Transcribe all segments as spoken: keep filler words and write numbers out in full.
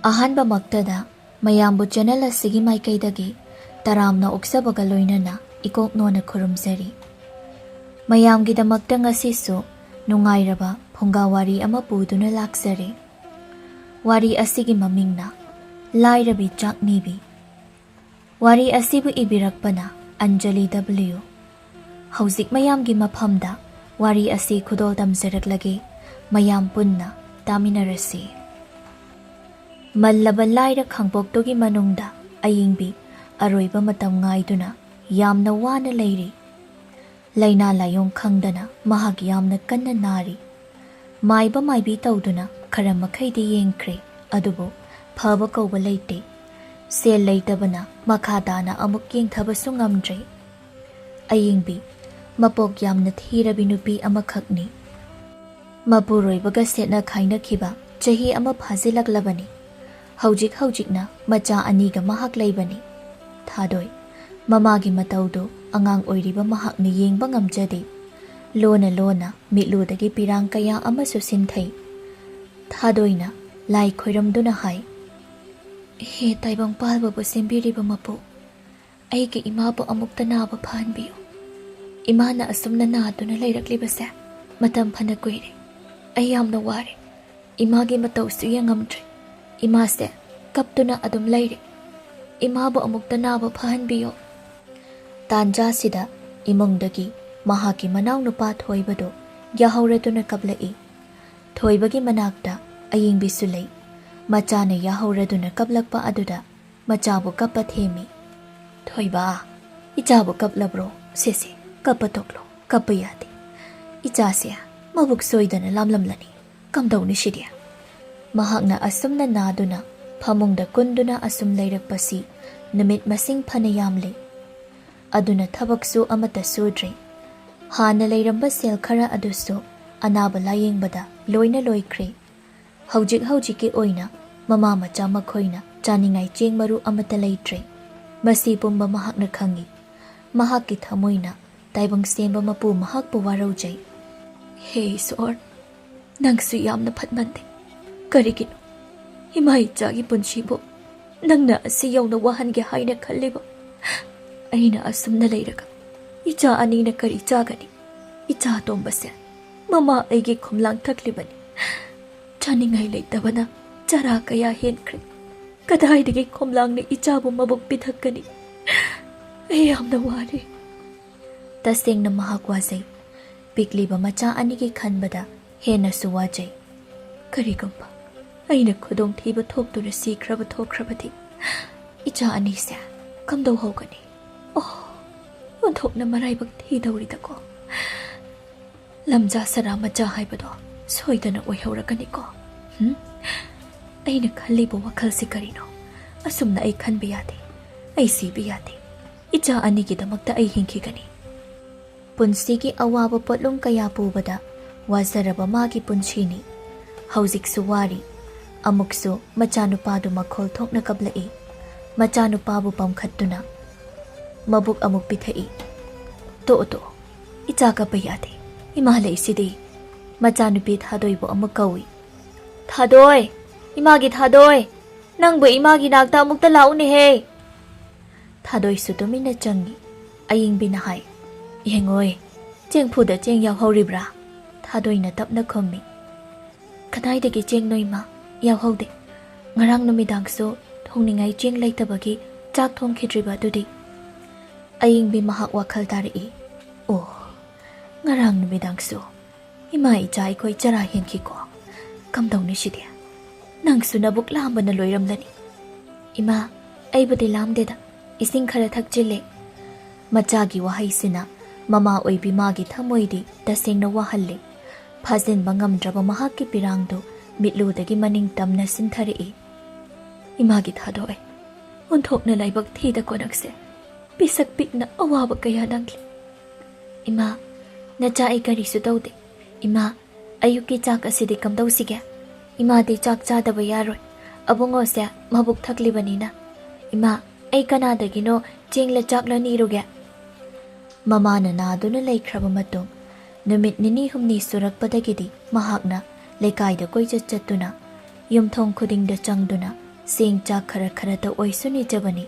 ꯑꯍꯥꯟꯕꯃꯛꯇꯗ ꯃꯌꯥꯝꯕꯨ ꯆꯦꯅꯦꯜ ꯑꯁꯤꯒꯤ ꯃꯥꯏꯀꯩꯗꯒꯤ ꯇꯔꯥꯝꯅ ꯑꯣꯛꯆꯕꯒ ꯂꯣꯏꯅꯅ ꯏꯀꯣꯛ ꯅꯣꯟꯅ ꯈꯨꯔꯨꯝꯖꯔꯤ꯫ ꯃꯌꯥꯝꯒꯤꯗꯃꯛꯇ ꯉꯁꯤꯁꯨ ꯅꯨꯡꯉꯥꯏꯔꯕ ꯐꯨꯡꯒꯥ ꯋꯥꯔꯤ ꯑꯃ ꯄꯨꯗꯨꯅ ꯂꯥꯛꯆꯔꯦ꯫ ꯋꯥꯔꯤ ꯑꯁꯤꯒꯤ ꯃꯃꯤꯡꯅ ꯂꯥꯏꯔꯕꯤ ꯆꯥꯛꯅꯤꯕꯤ꯫ ꯋꯥꯔꯤ ꯑꯁꯤꯕꯨ ꯏꯕꯤꯔꯛꯄꯅ ꯑꯟꯖꯂꯤ ꯗꯕ꯭ꯂꯤꯎ꯫ ꯍꯧꯖꯤꯛ ꯃꯌꯥꯝꯒꯤ ꯃꯐꯝꯗ ꯋꯥꯔꯤ ꯑꯁꯤ ꯈꯨꯗꯣꯜ ꯇꯝꯖꯔꯛꯂꯒꯦ, ꯃꯌꯥꯝ ꯄꯨꯟꯅ ꯇꯥꯃꯤꯟꯅꯔꯁꯤ꯫ ꯃꯜꯂꯕ ꯂꯥꯏꯔ ꯈꯥꯡꯄꯣꯛꯇꯨꯒꯤ ꯃꯅꯨꯡꯗ ꯑꯌꯤꯡꯕꯤ ꯑꯔꯣꯏꯕ ꯃꯇꯝ ꯉꯥꯏꯗꯨꯅ ꯌꯥꯝꯅ ꯋꯥꯅ ꯂꯩꯔꯤ꯫ ꯂꯥꯏꯅꯥ ꯂꯥꯏꯌꯣꯡ ꯈꯪꯗꯅ ꯃꯍꯥꯛ ꯌꯥꯝꯅ ꯀꯟꯅ ꯅꯥꯔꯤ꯫ ꯃꯥꯏꯕ ꯃꯥꯏꯕꯤ ꯇꯧꯗꯨꯅ ꯈꯔ ꯃꯈꯩꯗꯤ ꯌꯦꯡꯈ꯭ꯔꯦ, ꯑꯗꯨꯕꯨ ꯐꯕ ꯀꯧꯕ ꯂꯩꯇꯦ꯫ ꯁꯦꯜ ꯂꯩꯇꯕꯅ ꯃꯈꯥ ꯇꯥꯅ ꯑꯃꯨꯛ ꯌꯦꯡꯊꯕꯁꯨ ꯉꯝꯗ꯭ꯔꯦ꯫ ꯑꯌꯤꯡꯕꯤ ꯃꯄꯣꯛ ꯌꯥꯝꯅ ꯊꯤꯔꯕꯤ ꯅꯨꯄꯤ ꯑꯃꯈꯛꯅꯤ꯫ ꯃꯄꯨꯔꯣꯏꯕꯒ ꯁꯦꯠꯅ ꯈꯥꯏꯅꯈꯤꯕ ꯆꯍꯤ ꯑꯃ ꯐꯥꯖꯤꯜꯂꯛꯂꯕꯅꯤ꯫ ꯍꯧꯖꯤꯛ ꯍꯧꯖꯤꯛꯅ ꯃꯆꯥ ꯑꯅꯤꯒ ꯃꯍꯥꯛ ꯂꯩꯕꯅꯤ꯫ ꯊꯥꯗꯣꯏ ꯃꯃꯥꯒꯤ ꯃꯇꯧꯗꯨ ꯑꯉꯥꯡ ꯑꯣꯏꯔꯤꯕ ꯃꯍꯥꯛꯅ ꯌꯦꯡꯕ ꯉꯝꯖꯗꯦ꯫ ꯂꯣꯟꯅ ꯂꯣꯟꯅ ꯃꯤꯠꯂꯨꯗꯒꯤ ꯄꯤꯔꯥꯡ ꯀꯌꯥ ꯑꯃꯁꯨ ꯁꯤꯟꯊꯩ꯫ ꯊꯥꯗꯣꯏꯅ ꯂꯥꯏ ꯈꯣꯏꯔꯝꯗꯨꯅ ꯍꯥꯏ, "ꯍꯦ ꯇꯥꯏꯕꯪ ꯄꯥꯜꯕꯕꯨ ꯁꯦꯝꯕꯤꯔꯤꯕ ꯃꯄꯨ, ꯑꯩꯒꯤ ꯏꯃꯥꯕꯨ ꯑꯃꯨꯛꯇ ꯅꯥꯕ ꯐꯍꯟꯕꯤꯌꯨ꯫ ꯏꯃꯥꯅ ꯑꯁꯨꯝꯅ ꯅꯥꯗꯨꯅ ꯂꯩꯔꯛꯂꯤꯕꯁꯦ ꯃꯇꯝ ꯐꯅ ꯀꯨꯏꯔꯦ꯫ ꯑꯩ ꯌꯥꯝꯅ ꯋꯥꯔꯦ꯫ ꯏꯃꯥꯒꯤ ꯃꯇꯧꯁꯨ ꯌꯦꯡꯉꯝꯗ꯭ꯔꯦ꯫ ꯏꯃꯥꯁꯦ ꯀꯞꯇꯨꯅ ꯑꯗꯨꯝ ꯂꯩꯔꯦ꯫ ꯏꯃꯥꯕꯨ ꯑꯃꯨꯛꯇ ꯅꯥꯕ ꯐꯍꯟꯕꯤꯌꯨ꯫" ꯇꯥꯟꯖꯥꯁꯤꯗ ꯏꯃꯨꯡꯗꯒꯤ ꯃꯍꯥꯛꯀꯤ ꯃꯅꯥꯎꯅꯨꯄꯥ ꯊꯣꯏꯕꯗꯨ ꯌꯥꯍꯧꯔꯗꯨꯅ ꯀꯞꯂꯛꯏ꯫ ꯊꯣꯏꯕꯒꯤ ꯃꯅꯥꯛꯇ ꯑꯌꯤꯡꯕꯤꯁꯨ ꯂꯩ꯫ ꯃꯆꯥꯅ ꯌꯥꯍꯧꯔꯗꯨꯅ ꯀꯞꯂꯛꯄ ꯑꯗꯨꯗ ꯃꯆꯥꯕꯨ ꯀꯞꯄ ꯊꯦꯝꯃꯤ꯫ "ꯊꯣꯏꯕ, ꯏꯆꯥꯕꯨ ꯀꯞꯂꯕ꯭ꯔꯣ? ꯁꯦ ꯁꯦ, ꯀꯞꯄ ꯇꯣꯛꯂꯣ, ꯀꯞꯄ ꯌꯥꯗꯦ꯫ ꯏꯆꯥꯁꯦ ꯃꯕꯨꯛ ꯁꯣꯏꯗꯅ ꯂꯥꯝꯂꯝꯂꯅꯤ꯫ ꯀꯝꯗꯧꯅꯤ ꯁꯤꯗꯤ?" ꯃꯍꯥꯛꯅ ꯑꯁꯨꯝꯅ ꯅꯥꯗꯨꯅ ꯐꯃꯨꯡꯗ ꯀꯨꯟꯗꯨꯅ ꯑꯁꯨꯝ ꯂꯩꯔꯛꯄꯁꯤ ꯅꯨꯃꯤꯠ ꯃꯁꯤꯡ ꯐꯅ ꯌꯥꯝꯂꯦ꯫ ꯑꯗꯨꯅ ꯊꯕꯛꯁꯨ ꯑꯃꯠꯇ ꯁꯨꯗ꯭ꯔꯦ꯫ ꯍꯥꯟꯅ ꯂꯩꯔꯝꯕ ꯁꯦꯜ ꯈꯔ ꯑꯗꯨꯁꯨ ꯑꯅꯥꯕ ꯂꯥꯌꯦꯡꯕꯗ ꯂꯣꯏꯅ ꯂꯣꯏꯈ꯭ꯔꯦ꯫ ꯍꯧꯖꯤꯛ ꯍꯧꯖꯤꯛꯀꯤ ꯑꯣꯏꯅ ꯃꯃꯥ ꯃꯆꯥ ꯃꯈꯣꯏꯅ ꯆꯥꯅꯤꯡꯉꯥꯏ ꯆꯦꯡ ꯃꯔꯨ ꯑꯃꯠꯇ ꯂꯩꯇ꯭ꯔꯦ꯫ ꯃꯁꯤ ꯄꯨꯝꯕ ꯃꯍꯥꯛꯅ ꯈꯪꯏ꯫ ꯃꯍꯥꯛꯀꯤ ꯊꯃꯣꯏꯅ ꯇꯥꯏꯕꯪ ꯁꯦꯝꯕ ꯃꯄꯨ ꯃꯍꯥꯛꯄꯨ ꯋꯥꯔꯧꯖꯩ꯫ "ꯍꯦ ꯏꯁꯣꯔ, ꯅꯪꯁꯨ ꯌꯥꯝꯅ ꯐꯠꯃꯟꯗꯦ꯫ ꯀꯔꯤꯒꯤꯅꯣ? ꯏꯃꯥ ꯏꯆꯥꯒꯤ ꯄꯨꯟꯁꯤꯕꯨ ꯅꯪꯅ ꯑꯁꯤ ꯌꯧꯅ ꯋꯥꯍꯟꯒꯦ ꯍꯥꯏꯅ ꯈꯜꯂꯤꯕ? ꯑꯩꯅ ꯑꯁꯨꯝꯅ ꯂꯩꯔꯒ ꯏꯆꯥ ꯑꯅꯤꯅ ꯀꯔꯤ ꯆꯥꯒꯅꯤ? ꯏꯆꯥ ꯑꯇꯣꯝꯕꯁꯦ ꯃꯃꯥ ꯑꯩꯒꯤ ꯈꯣꯝꯂꯥꯡ ꯊꯛꯂꯤꯕꯅꯤ꯫ ꯆꯥꯅꯤꯡꯉꯥꯏ ꯂꯩꯇꯕꯅ ꯆꯔꯥ ꯀꯌꯥ ꯍꯦꯟꯈ꯭ꯔꯦ꯫ ꯀꯗꯥꯏꯗꯒꯤ ꯈꯣꯝꯂꯥꯡꯅ ꯏꯆꯥꯕꯨ ꯃꯕꯨꯛ ꯄꯤꯊꯛꯀꯅꯤ? ꯑꯩ ꯌꯥꯝꯅ ꯋꯥꯔꯦ꯫ ꯇꯁꯦꯡꯅ ꯃꯍꯥꯛ ꯋꯥꯖꯩ꯫ ꯄꯤꯛꯂꯤꯕ ꯃꯆꯥ ꯑꯅꯤꯒꯤ ꯈꯟꯕꯗ ꯍꯦꯟꯅꯁꯨ ꯋꯥꯖꯩ꯫ ꯀꯔꯤꯒꯨꯝꯕ ꯑꯩꯅ ꯈꯨꯗꯣꯡꯊꯤꯕ ꯊꯣꯛꯇꯨꯅ ꯁꯤꯈ꯭ꯔꯕ ꯊꯣꯛꯈ꯭ꯔꯕꯗꯤ ꯏꯆꯥ ꯑꯅꯤꯁꯦ ꯀꯝꯗꯧꯍꯧꯒꯅꯤ? ꯑꯣ, ꯑꯣꯟꯊꯣꯛꯅ ꯃꯔꯥꯏꯕꯛ ꯊꯤꯗꯧꯔꯤꯗꯀꯣ꯫ ꯂꯝꯖꯥ ꯁꯔꯥ ꯃꯆꯥ ꯍꯥꯏꯕꯗꯣ ꯁꯣꯏꯗꯅ ꯑꯣꯏꯍꯧꯔꯒꯅꯤꯀꯣ꯫ ꯍꯨꯝ? ꯑꯩꯅ ꯈꯜꯂꯤꯕ ꯋꯥꯈꯜꯁꯤ ꯀꯔꯤꯅꯣ? ꯑꯁꯨꯝꯅ ꯑꯩ ꯈꯟꯕ ꯌꯥꯗꯦ꯫ ꯑꯩ ꯁꯤꯕ ꯌꯥꯗꯦ꯫ ꯏꯆꯥ ꯑꯅꯤꯒꯤꯗꯃꯛꯇ ꯑꯩ ꯍꯤꯡꯈꯤꯒꯅꯤ꯫ ꯄꯨꯟꯁꯤꯒꯤ ꯑꯋꯥꯕ ꯄꯣꯠꯂꯨꯝ ꯀꯌꯥ ꯄꯨꯕꯗ ꯋꯥꯖꯔꯕ ꯃꯥꯒꯤ ꯄꯨꯟꯁꯤꯅꯤ꯫ ꯍꯧꯖꯤꯛꯁꯨ ꯋꯥꯔꯤ꯫ ꯑꯃꯨꯛꯁꯨ ꯃꯆꯥꯅꯨꯄꯥꯗꯨ ꯃꯈꯣꯜ ꯊꯣꯛꯅ ꯀꯞꯂꯛꯏ꯫ ꯃꯆꯥꯅꯨꯄꯥꯕꯨ ꯄꯝꯈꯠꯇꯨꯅ ꯃꯕꯨꯛ ꯑꯃꯨꯛ ꯄꯤꯊꯛꯏ꯫ "ꯇꯣꯛꯑꯣ, ꯇꯣꯛꯑꯣ꯫ ꯏꯆꯥ ꯀꯞꯄ ꯌꯥꯗꯦ꯫ ꯏꯃꯥ ꯂꯩꯁꯤꯗꯤ꯫" ꯃꯆꯥꯅꯨꯄꯤ ꯊꯥꯗꯣꯏꯕꯨ ꯑꯃꯨꯛ ꯀꯧꯏ꯫ "ꯊꯥꯗꯣꯏ! ꯏꯃꯥꯒꯤ ꯊꯥꯗꯣꯏ! ꯅꯪꯕꯨ ꯏꯃꯥꯒꯤ ꯅꯥꯛꯇ ꯑꯃꯨꯛꯇ ꯂꯥꯛꯎꯅꯦꯍꯦ!" ꯊꯥꯗꯣꯏꯁꯨ ꯇꯨꯃꯤꯟꯅ ꯆꯪꯏ꯫ ꯑꯌꯤꯡꯕꯤꯅ ꯍꯥꯏ, "ꯌꯦꯡꯉꯣꯏ, ꯆꯦꯡꯐꯨꯗ ꯆꯦꯡ ꯌꯥꯎꯍꯧꯔꯤꯕ꯭ꯔꯥ?" ꯊꯥꯗꯣꯏꯅ ꯇꯞꯅ ꯈꯨꯝꯃꯤ, "ꯀꯗꯥꯏꯗꯒꯤ ꯆꯦꯡꯅꯣ ꯏꯃꯥ? ꯌꯥꯎꯍꯧꯗꯦ꯫ ꯉꯔꯥꯡ ꯅꯨꯃꯤꯗꯥꯡꯁꯨ ꯊꯣꯡꯅꯤꯡꯉꯥꯏ ꯆꯦꯡ ꯂꯩꯇꯕꯒꯤ ꯆꯥꯛ ꯊꯣꯡꯈꯤꯗ꯭ꯔꯤꯕ ꯑꯗꯨꯗꯤ?" ꯑꯌꯤꯡꯕꯤ ꯃꯍꯥꯛ ꯋꯥꯈꯜ ꯇꯥꯔꯛꯏ꯫ "ꯑꯣ, ꯉꯔꯥꯡ ꯅꯨꯃꯤꯗꯥꯡꯁꯨ ꯏꯃꯥ ꯏꯆꯥ ꯑꯩꯈꯣꯏ ꯆꯔꯥ ꯍꯦꯟꯈꯤꯀꯣ꯫ ꯀꯝꯗꯧꯅꯤ ꯁꯤꯗꯤ? ꯅꯪꯁꯨ ꯅꯕꯨꯛ ꯂꯥꯝꯕꯅ ꯂꯣꯏꯔꯝꯂꯅꯤ꯫" "ꯏꯃꯥ, ꯑꯩꯕꯨꯗꯤ ꯂꯥꯝꯗꯦꯗ, ꯏꯁꯤꯡ ꯈꯔ ꯊꯛꯆꯤꯜꯂꯦ꯫" ꯃꯆꯥꯒꯤ ꯋꯥꯍꯩꯁꯤꯅ ꯃꯃꯥ ꯑꯣꯏꯕꯤ ꯃꯥꯒꯤ ꯊꯃꯣꯏꯗꯤ ꯇꯁꯦꯡꯅ ꯋꯥꯍꯜꯂꯦ꯫ ꯐꯥꯖꯤꯟꯕ ꯉꯝꯗ꯭ꯔꯕ ꯃꯍꯥꯛꯀꯤ ꯄꯤꯔꯥꯡꯗꯨ ꯃꯤꯠꯂꯨꯗꯒꯤ ꯃꯅꯤꯡ ꯇꯝꯅ ꯁꯤꯟꯊꯔꯛꯏ꯫ "ꯏꯃꯥꯒꯤ ꯊꯥꯗꯣꯛꯑꯦ꯫ ꯑꯣꯟꯊꯣꯛꯅ ꯂꯥꯏꯕꯛ ꯊꯤꯗꯀꯣ ꯅꯪꯁꯦ꯫ ꯄꯤꯁꯛ ꯄꯤꯛꯅ ꯑꯋꯥꯕ ꯀꯌꯥ ꯅꯪꯂꯤ꯫" "ꯏꯃꯥ, ꯅꯆꯥ ꯑꯩ ꯀꯔꯤꯁꯨ ꯇꯧꯗꯦ꯫ ꯏꯃꯥ, ꯑꯌꯨꯛꯀꯤ ꯆꯥꯛ ꯑꯁꯤꯗꯤ ꯀꯝꯗꯧꯁꯤꯒꯦ? ꯏꯃꯥꯗꯤ ꯆꯥꯛ ꯆꯥꯗꯕ ꯌꯥꯔꯣꯏ꯫ ꯑꯕꯨꯡꯉꯣꯁꯦ ꯃꯕꯨꯛ ꯊꯛꯂꯤꯕꯅꯤꯅ꯫ ꯏꯃꯥ, ꯑꯩ ꯀꯅꯥꯗꯒꯤꯅꯣ ꯆꯦꯡꯂ ꯆꯥꯛꯂ ꯅꯤꯔꯨꯒꯦ?" ꯃꯃꯥꯅ ꯅꯥꯗꯨꯅ ꯂꯩꯈ꯭ꯔꯕ ꯃꯇꯨꯡ ꯅꯨꯃꯤꯠ ꯅꯤꯅꯤ ꯍꯨꯝꯅꯤ ꯁꯨꯔꯛꯄꯗꯒꯤꯗꯤ ꯃꯍꯥꯛꯅ ꯂꯩꯀꯥꯏꯗ ꯀꯣꯏꯆꯠ ꯆꯠꯇꯨꯅ ꯌꯨꯝꯊꯣꯡ ꯈꯨꯗꯤꯡꯗ ꯆꯪꯗꯨꯅ ꯆꯦꯡ ꯆꯥꯛ ꯈꯔ ꯈꯔꯇ ꯑꯣꯏꯁꯨ ꯅꯤꯖꯕꯅꯤ꯫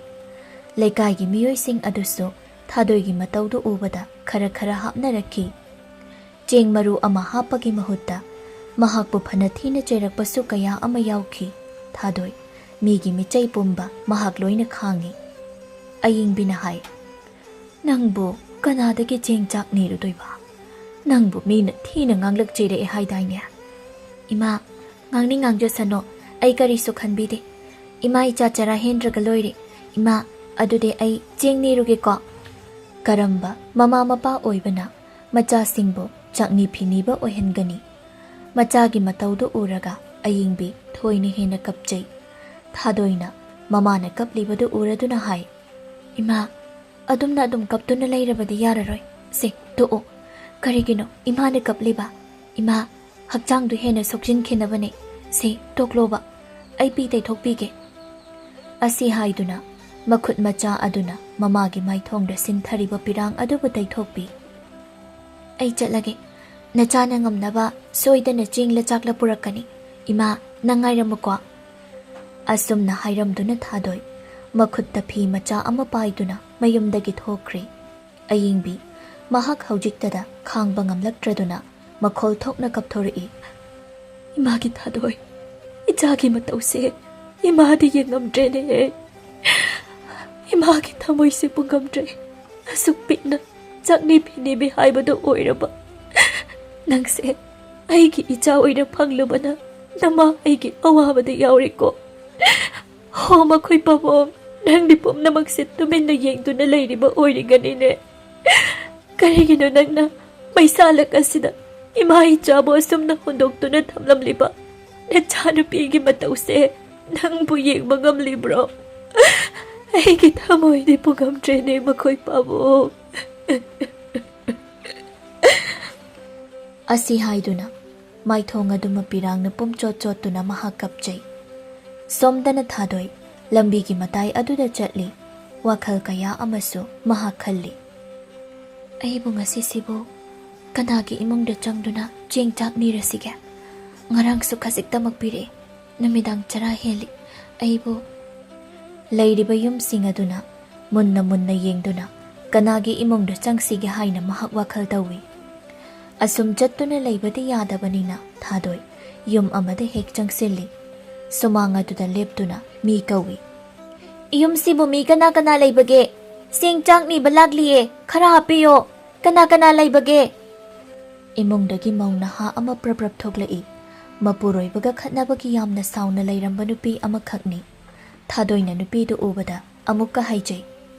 ꯂꯩꯀꯥꯏꯒꯤ ꯃꯤꯑꯣꯏꯁꯤꯡ ꯑꯗꯨꯁꯨ ꯊꯥꯗꯣꯏꯒꯤ ꯃꯇꯧꯗꯨ ꯎꯕꯗ ꯈꯔ ꯈꯔ ꯍꯥꯞꯅꯔꯛꯈꯤ꯫ ꯆꯦꯡ ꯃꯔꯨ ꯑꯃ ꯍꯥꯞꯄꯒꯤ ꯃꯍꯨꯠꯇ ꯃꯍꯥꯛꯄꯨ ꯐꯅ ꯊꯤꯅ ꯆꯩꯔꯛꯄꯁꯨ ꯀꯌꯥ ꯑꯃ ꯌꯥꯎꯈꯤ꯫ ꯊꯥꯗꯣꯏ, ꯃꯤꯒꯤ ꯃꯤꯆꯩ ꯄꯨꯝꯕ ꯃꯍꯥꯛ ꯂꯣꯏꯅ ꯈꯥꯡꯉꯤ꯫ ꯑꯌꯤꯡꯕꯤꯅ ꯍꯥꯏ, "ꯅꯪꯕꯨ ꯀꯅꯥꯗꯒꯤ ꯆꯦꯡ ꯆꯥꯛ ꯅꯤꯔꯨꯗꯣꯏꯕ? ꯅꯪꯕꯨ ꯃꯤꯅ ꯊꯤꯅ ꯉꯥꯡꯂꯛ ꯆꯩꯔꯛꯑꯦ ꯍꯥꯏꯗꯥꯏꯅꯦ?" "ꯏꯃꯥ, ꯉꯥꯡꯅꯤꯡ ꯉꯥꯡꯖꯁꯅꯣ, ꯑꯩ ꯀꯔꯤꯁꯨ ꯈꯟꯕꯤꯗꯦ꯫ ꯏꯃꯥ ꯏꯆꯥ ꯆꯔꯥ ꯍꯦꯟꯗ꯭ꯔꯒ ꯂꯣꯏꯔꯦ꯫ ꯏꯃꯥ, ꯑꯗꯨꯗꯤ ꯑꯩ ꯆꯦꯡ ꯅꯤꯔꯨꯒꯦꯀꯣ?" ꯀꯔꯝꯕ ꯃꯃꯥ ꯃꯄꯥ ꯑꯣꯏꯕꯅ ꯃꯆꯥꯁꯤꯡꯕꯨ ꯆꯥꯛꯅꯤ ꯐꯤꯅꯤꯕ ꯑꯣꯏꯍꯟꯒꯅꯤ? ꯃꯆꯥꯒꯤ ꯃꯇꯧꯗꯨ ꯎꯔꯒ ꯑꯌꯤꯡꯕꯤ ꯊꯣꯏꯅ ꯍꯦꯟꯅ ꯀꯞꯆꯩ꯫ ꯊꯥꯗꯣꯏꯅ ꯃꯃꯥꯅ ꯀꯞꯂꯤꯕꯗꯨ ꯎꯔꯗꯨꯅ ꯍꯥꯏ, "ꯏꯃꯥ, ꯑꯗꯨꯝꯅ ꯑꯗꯨꯝ ꯀꯞꯇꯨꯅ ꯂꯩꯔꯕꯗꯤ ꯌꯥꯔꯔꯣꯏ꯫ ꯁꯦ, ꯇꯣꯛꯑꯣ꯫ ꯀꯔꯤꯒꯤꯅꯣ ꯏꯃꯥꯅ ꯀꯞꯂꯤꯕ? ꯏꯃꯥ, ꯍꯛꯆꯥꯡꯗꯨ ꯍꯦꯟꯅ ꯁꯣꯛꯆꯤꯟꯈꯤꯅꯕꯅꯦ꯫ ꯁꯦ, ꯇꯣꯛꯂꯣꯕ꯫ ꯑꯩ ꯄꯤ ꯇꯩꯊꯣꯛꯄꯤꯒꯦ꯫" ꯑꯁꯤ ꯍꯥꯏꯗꯨꯅ ꯃꯈꯨꯠ ꯃꯆꯥ ꯑꯗꯨꯅ ꯃꯃꯥꯒꯤ ꯃꯥꯏꯊꯣꯡꯗ ꯁꯤꯟꯊꯔꯤꯕ ꯄꯤꯔꯥꯡ ꯑꯗꯨꯕꯨ ꯇꯩꯊꯣꯛꯄꯤ꯫ "ꯑꯩ ꯆꯠꯂꯒꯦ꯫ ꯅꯆꯥꯅ ꯉꯝꯅꯕ ꯁꯣꯏꯗꯅ ꯆꯦꯡꯂ ꯆꯥꯛꯂ ꯄꯨꯔꯛꯀꯅꯤ꯫ ꯏꯃꯥ, ꯅꯪ ꯉꯥꯏꯔꯝꯃꯨꯀꯣ꯫" ꯑꯁꯨꯝꯅ ꯍꯥꯏꯔꯝꯗꯨꯅ ꯊꯥꯗꯣꯏ ꯃꯈꯨꯠꯇ ꯐꯤ ꯃꯆꯥ ꯑꯃ ꯄꯥꯏꯗꯨꯅ ꯃꯌꯨꯝꯗꯒꯤ ꯊꯣꯛꯈ꯭ꯔꯦ꯫ ꯑꯌꯤꯡꯕꯤ ꯃꯍꯥꯛ ꯍꯧꯖꯤꯛꯇꯗ ꯈꯥꯡꯕ ꯉꯝꯂꯛꯇ꯭ꯔꯗꯨꯅ ꯃꯈꯣꯜ ꯊꯣꯛꯅ ꯀꯞꯊꯣꯔꯛꯏ꯫ "ꯏꯃꯥꯒꯤ ꯊꯥꯗꯣꯏ, ꯏꯆꯥꯒꯤ ꯃꯇꯧꯁꯦ ꯏꯃꯥꯗꯤ ꯌꯦꯡꯉꯝꯗ꯭ꯔꯦꯅꯦ꯫ ꯏꯃꯥꯒꯤ ꯊꯃꯣꯏꯁꯦ ꯄꯨꯡꯉꯝꯗ꯭ꯔꯦ꯫ ꯑꯁꯨꯛ ꯄꯤꯛꯅ ꯆꯥꯛꯅꯤ ꯐꯤꯅꯤꯕꯤ ꯍꯥꯏꯕꯗꯨ ꯑꯣꯏꯔꯕ꯫ ꯅꯪꯁꯦ ꯑꯩꯒꯤ ꯏꯆꯥ ꯑꯣꯏꯅ ꯐꯪꯂꯨꯕꯅ ꯅꯃꯥ ꯑꯩꯒꯤ ꯑꯋꯥꯕꯗ ꯌꯥꯎꯔꯦꯀꯣ꯫ ꯍꯣ, ꯃꯈꯣꯏ ꯄꯥꯕꯨꯡ, ꯅꯪꯗꯤ ꯄꯨꯝꯅꯃꯛꯁꯦ ꯇꯨꯃꯤꯟꯅ ꯌꯦꯡꯗꯨꯅ ꯂꯩꯔꯤꯕ ꯑꯣꯏꯔꯤꯒꯅꯤꯅꯦ꯫ ꯀꯔꯤꯒꯤꯅꯣ ꯅꯪꯅ ꯃꯩꯁꯥꯂꯛ ꯑꯁꯤꯗ ꯏꯃꯥ ꯏꯆꯥꯕꯨ ꯑꯁꯨꯝꯅ ꯍꯨꯟꯗꯣꯛꯇꯨꯅ ꯊꯝꯂꯝꯂꯤꯕ? ꯅꯆꯥꯅꯨꯄꯤꯒꯤ ꯃꯇꯧꯁꯦ ꯅꯪꯕꯨ ꯌꯦꯡꯕ ꯉꯝꯂꯤꯕ꯭ꯔꯣ? ꯑꯩꯒꯤ ꯊꯃꯣꯏꯗꯤ ꯄꯨꯉꯝꯗ꯭ꯔꯦꯅꯦ, ꯃꯈꯣꯏ ꯄꯥꯕꯨꯡ꯫" ꯑꯁꯤ ꯍꯥꯏꯗꯨꯅ ꯃꯥꯏꯊꯣꯡ ꯑꯗꯨ ꯃꯄꯤꯔꯥꯡꯅ ꯄꯨꯝꯆꯣꯠ ꯆꯣꯠꯇꯨꯅ ꯃꯍꯥꯛ ꯀꯞꯆꯩ꯫ ꯁꯣꯝꯗꯅ ꯊꯥꯗꯣꯏ ꯂꯝꯕꯤꯒꯤ ꯃꯇꯥꯏ ꯑꯗꯨꯗ ꯆꯠꯂꯤ꯫ ꯋꯥꯈꯜ ꯀꯌꯥ ꯑꯃꯁꯨ ꯃꯍꯥꯛ ꯈꯜꯂꯤ꯫ "ꯑꯩꯕꯨ ꯉꯁꯤꯁꯤꯕꯨ ꯀꯅꯥꯒꯤ ꯏꯃꯨꯡꯗ ꯆꯪꯗꯨꯅ ꯆꯦꯡ ꯆꯥꯛ ꯅꯤꯔꯁꯤꯒꯦ? ꯉꯔꯥꯡꯁꯨ ꯈꯖꯤꯛꯇꯃꯛ ꯄꯤꯔꯛꯏ꯫ ꯅꯨꯃꯤꯗꯥꯡ ꯆꯔꯥ ꯍꯦꯜꯂꯤ꯫ ꯑꯩꯕꯨ ꯂꯩꯔꯤꯕ ꯌꯨꯝꯁꯤꯡ ꯑꯗꯨꯅ ꯃꯨꯟꯅ ꯃꯨꯟꯅ ꯌꯦꯡꯗꯨꯅ ꯀꯅꯥꯒꯤ ꯏꯃꯨꯡꯗ ꯆꯪꯁꯤꯒꯦ ꯍꯥꯏꯅ ꯃꯍꯥꯛ ꯋꯥꯈꯜ ꯇꯧꯏ꯫ ꯑꯁꯨꯝ ꯆꯠꯇꯨꯅ ꯂꯩꯕꯗꯤ ꯌꯥꯗꯕꯅꯤꯅ ꯊꯥꯗꯣꯏ ꯌꯨꯝ ꯑꯃꯗ ꯍꯦꯛ ꯆꯪꯁꯤꯜꯂꯤ꯫ ꯁꯨꯃꯥꯡ ꯑꯗꯨꯗ ꯂꯦꯞꯇꯨꯅ ꯃꯤ ꯀꯧꯏ꯫ "ꯌꯨꯝꯁꯤꯕꯨ ꯃꯤ ꯀꯅꯥ ꯀꯅꯥ ꯂꯩꯕꯒꯦ? ꯆꯦꯡ ꯆꯥꯛ ꯅꯤꯕ ꯂꯥꯛꯂꯤꯌꯦ, ꯈꯔ ꯍꯥꯞꯄꯤꯌꯣ꯫ ꯀꯅꯥ ꯀꯅꯥ ꯂꯩꯕꯒꯦ?" ꯏꯃꯨꯡꯗꯒꯤ ꯃꯧ ꯅꯍꯥ ꯑꯃ ꯄ꯭ꯔꯞ ꯄ꯭ꯔꯞ ꯊꯣꯛꯂꯛꯏ꯫ ꯃꯄꯨꯔꯣꯏꯕꯒ ꯈꯠꯅꯕꯒꯤ ꯌꯥꯝꯅ ꯁꯥꯎꯅ ꯂꯩꯔꯝꯕ ꯅꯨꯄꯤ ꯑꯃꯈꯛꯅꯤ꯫ ꯊꯥꯗꯣꯏꯅ ꯅꯨꯄꯤꯗꯨ ꯎꯕꯗ ꯑꯃꯨꯛꯀ ꯍꯥꯏꯖꯩ,